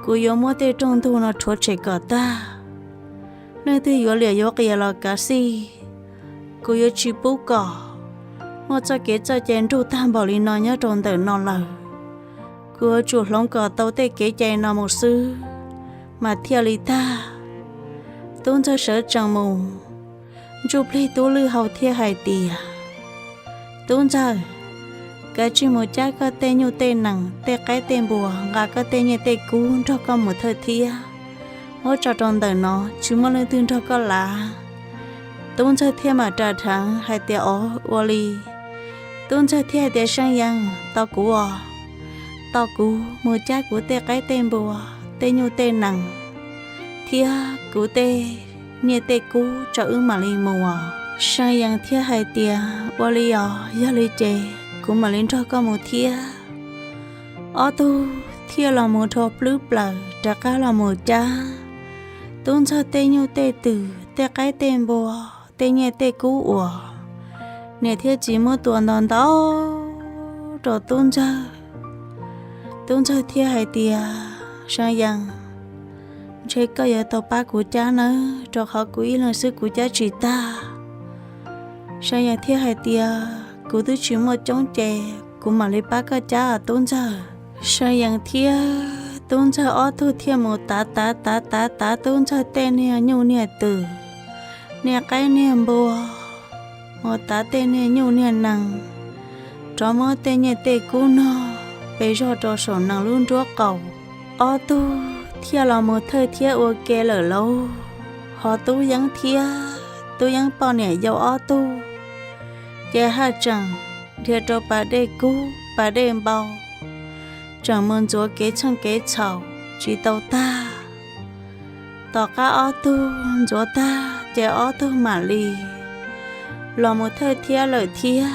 kuv yuav muab tej rooj ntug no rhuav tshem kom tag. Leej twg yuav liam yuav qias los kav xij, kuv yuav tsis pub kom muaj txoj kev txoj cai nruj tag npaum li no nyob rau ntawm no lawm. Kuv yuav tsum hloov kom tau tej kev cai no mus xwb mas thiaj li tag. Tub Ntxawg sawv tsees mus, ntsuj plig tub lwj hau thiaj hais tias, Tub Ntxawg, kav tsij mus cab koj tej nyuj tej nees tej qaib tej npua, nqa koj tej nyiaj tej kub nrog koj mus thawj thiab. Muab tso rau ntawm no, tsis muaj leej twg nrog koj lav. Tub Ntxawg thiaj mam ras dheev hais tias, Ov, ua li. Tub Ntxawg thiaj hais tias, Sa Yees, tos kuv os, tos kuv mus cab kuv tej qaib tej npua, tej nyuj tej nees thiab kuv tej nyiaj tej kub tso wb mam li mus os. Sa Yees thiaj hais tias, Ua li os, yog li ces kuv mam li nrog koj mus thiab. Ob tug thiaj los mus dhau plwb plaws rov qab los mus cab Tub Ntxawg tej nyuj tej twm tej qaib tej npua, tej nyiaj tej kub uas niam thiab txiv muab tua ntau ntau rau Tub Ntxawg. Tub Ntxawg thiaj hais tias, Sa Yees, ntshe koj yuav tau pab kuv cab nawb, rau qhov kuv ib leeg xwb kuv cab tsis tag. Sa Yees thiaj hais tias, Kuv twb tsis muaj coob ces kuv mam li pab koj cab os Tub Ntxawg. Sa Yees thiab Tub Ntxawg ob tug thiaj mus tav tav tav tav tav Tub Ntxawg tej niag nyuj niag twm, niag qaib niag npua, mus tav tej niag nyuj niag nees, rov muab tej nyiaj tej kub nog pes zog rau saum nees lub nruab qaum. Ob tug thiaj los mus thawj thiab ua ke lawm lauj. Ho Tub Yeeb thiab Tub Yeeb poj niam yau ob tug ces haj tseem dhia rau pas dej kub pas dej npau, tseem mus ntxuav kev txheej kev txhaum tsis tau tag. Tom qab ob tug ntxuav tag ces ob tug mam li los mus thawj thiab lawm thiab.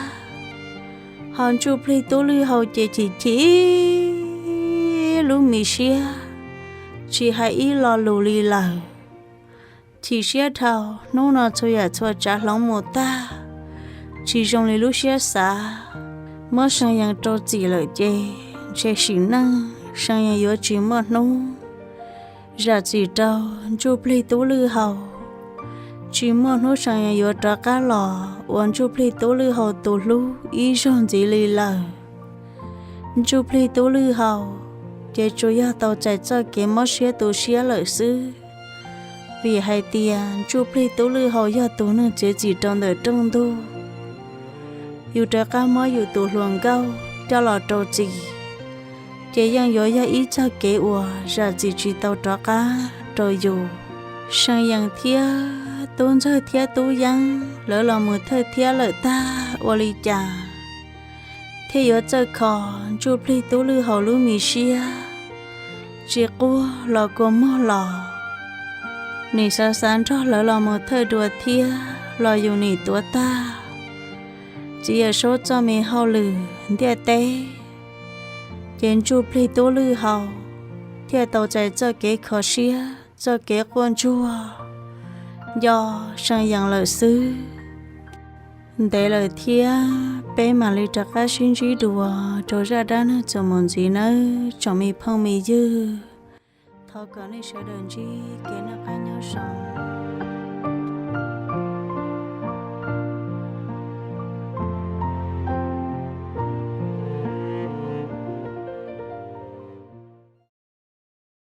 Ho Ntsuj Plig Tub Lwj Hau ces chim chim lub me siab, tsis hais ib lo lus li lawm. Chim siab dhau, hnub no txhua yam txhua tsav hloov mus tag, tsis zoo li lub siab xav. Muab See Yees rau txim lawm ces ntshe sim neej See Yees yuav tsis muaj hnub zam txim rau Ntsuj Plig Tub Lwj Hau. Tsis muaj hnub See Yees yuav rov qab los ua Ntsuj Plig Tub Lwj Hau tus hlub ib zaug ntxiv li lawm. Ntsuj Plig Tub Lwj Hau ces tsuas yog tau txais txoj kev mob siab tu siab lawm xwb, vim hais tias Ntsuj Plig Tub Lwj Hau yog tus neeg txiav txim rau ntawm rooj ntug. Yus rov qab muab yus tus hluas nkauj coj los rau txim, ces yeej yuav yog ib txoj kev uas zam txim tsis tau rov qab rau yus. See Yees thiab Tub Ntxawg thiab Tub Yeeb lawv los mus thawj thiab lawm tag ua li cas thiaj yuav txawj kho Ntsuj Plig Tub Lwj Hau lub me siab. Tsis quaj los kua muag los, nim xav xav nrog lawv los mus thawj dua thiab los yus nim tuav tag txiv Yawm Saub txoj me hauj lwm ntiaj teb, ces Ntsuj Plig Tub Lwj Hau thiaj tau txais txoj kev kho siab, txoj kev quaj ntsuag nco See Yees lawm xwb. Ntev lawm thiab, peb mam li rov qab sib ntsib dua rau zaj dab neeg txuas mus ntxiv nawb tsoom me phooj me ywg. Thov kom nej sawv daws ntsib kev noj qab nyob zoo.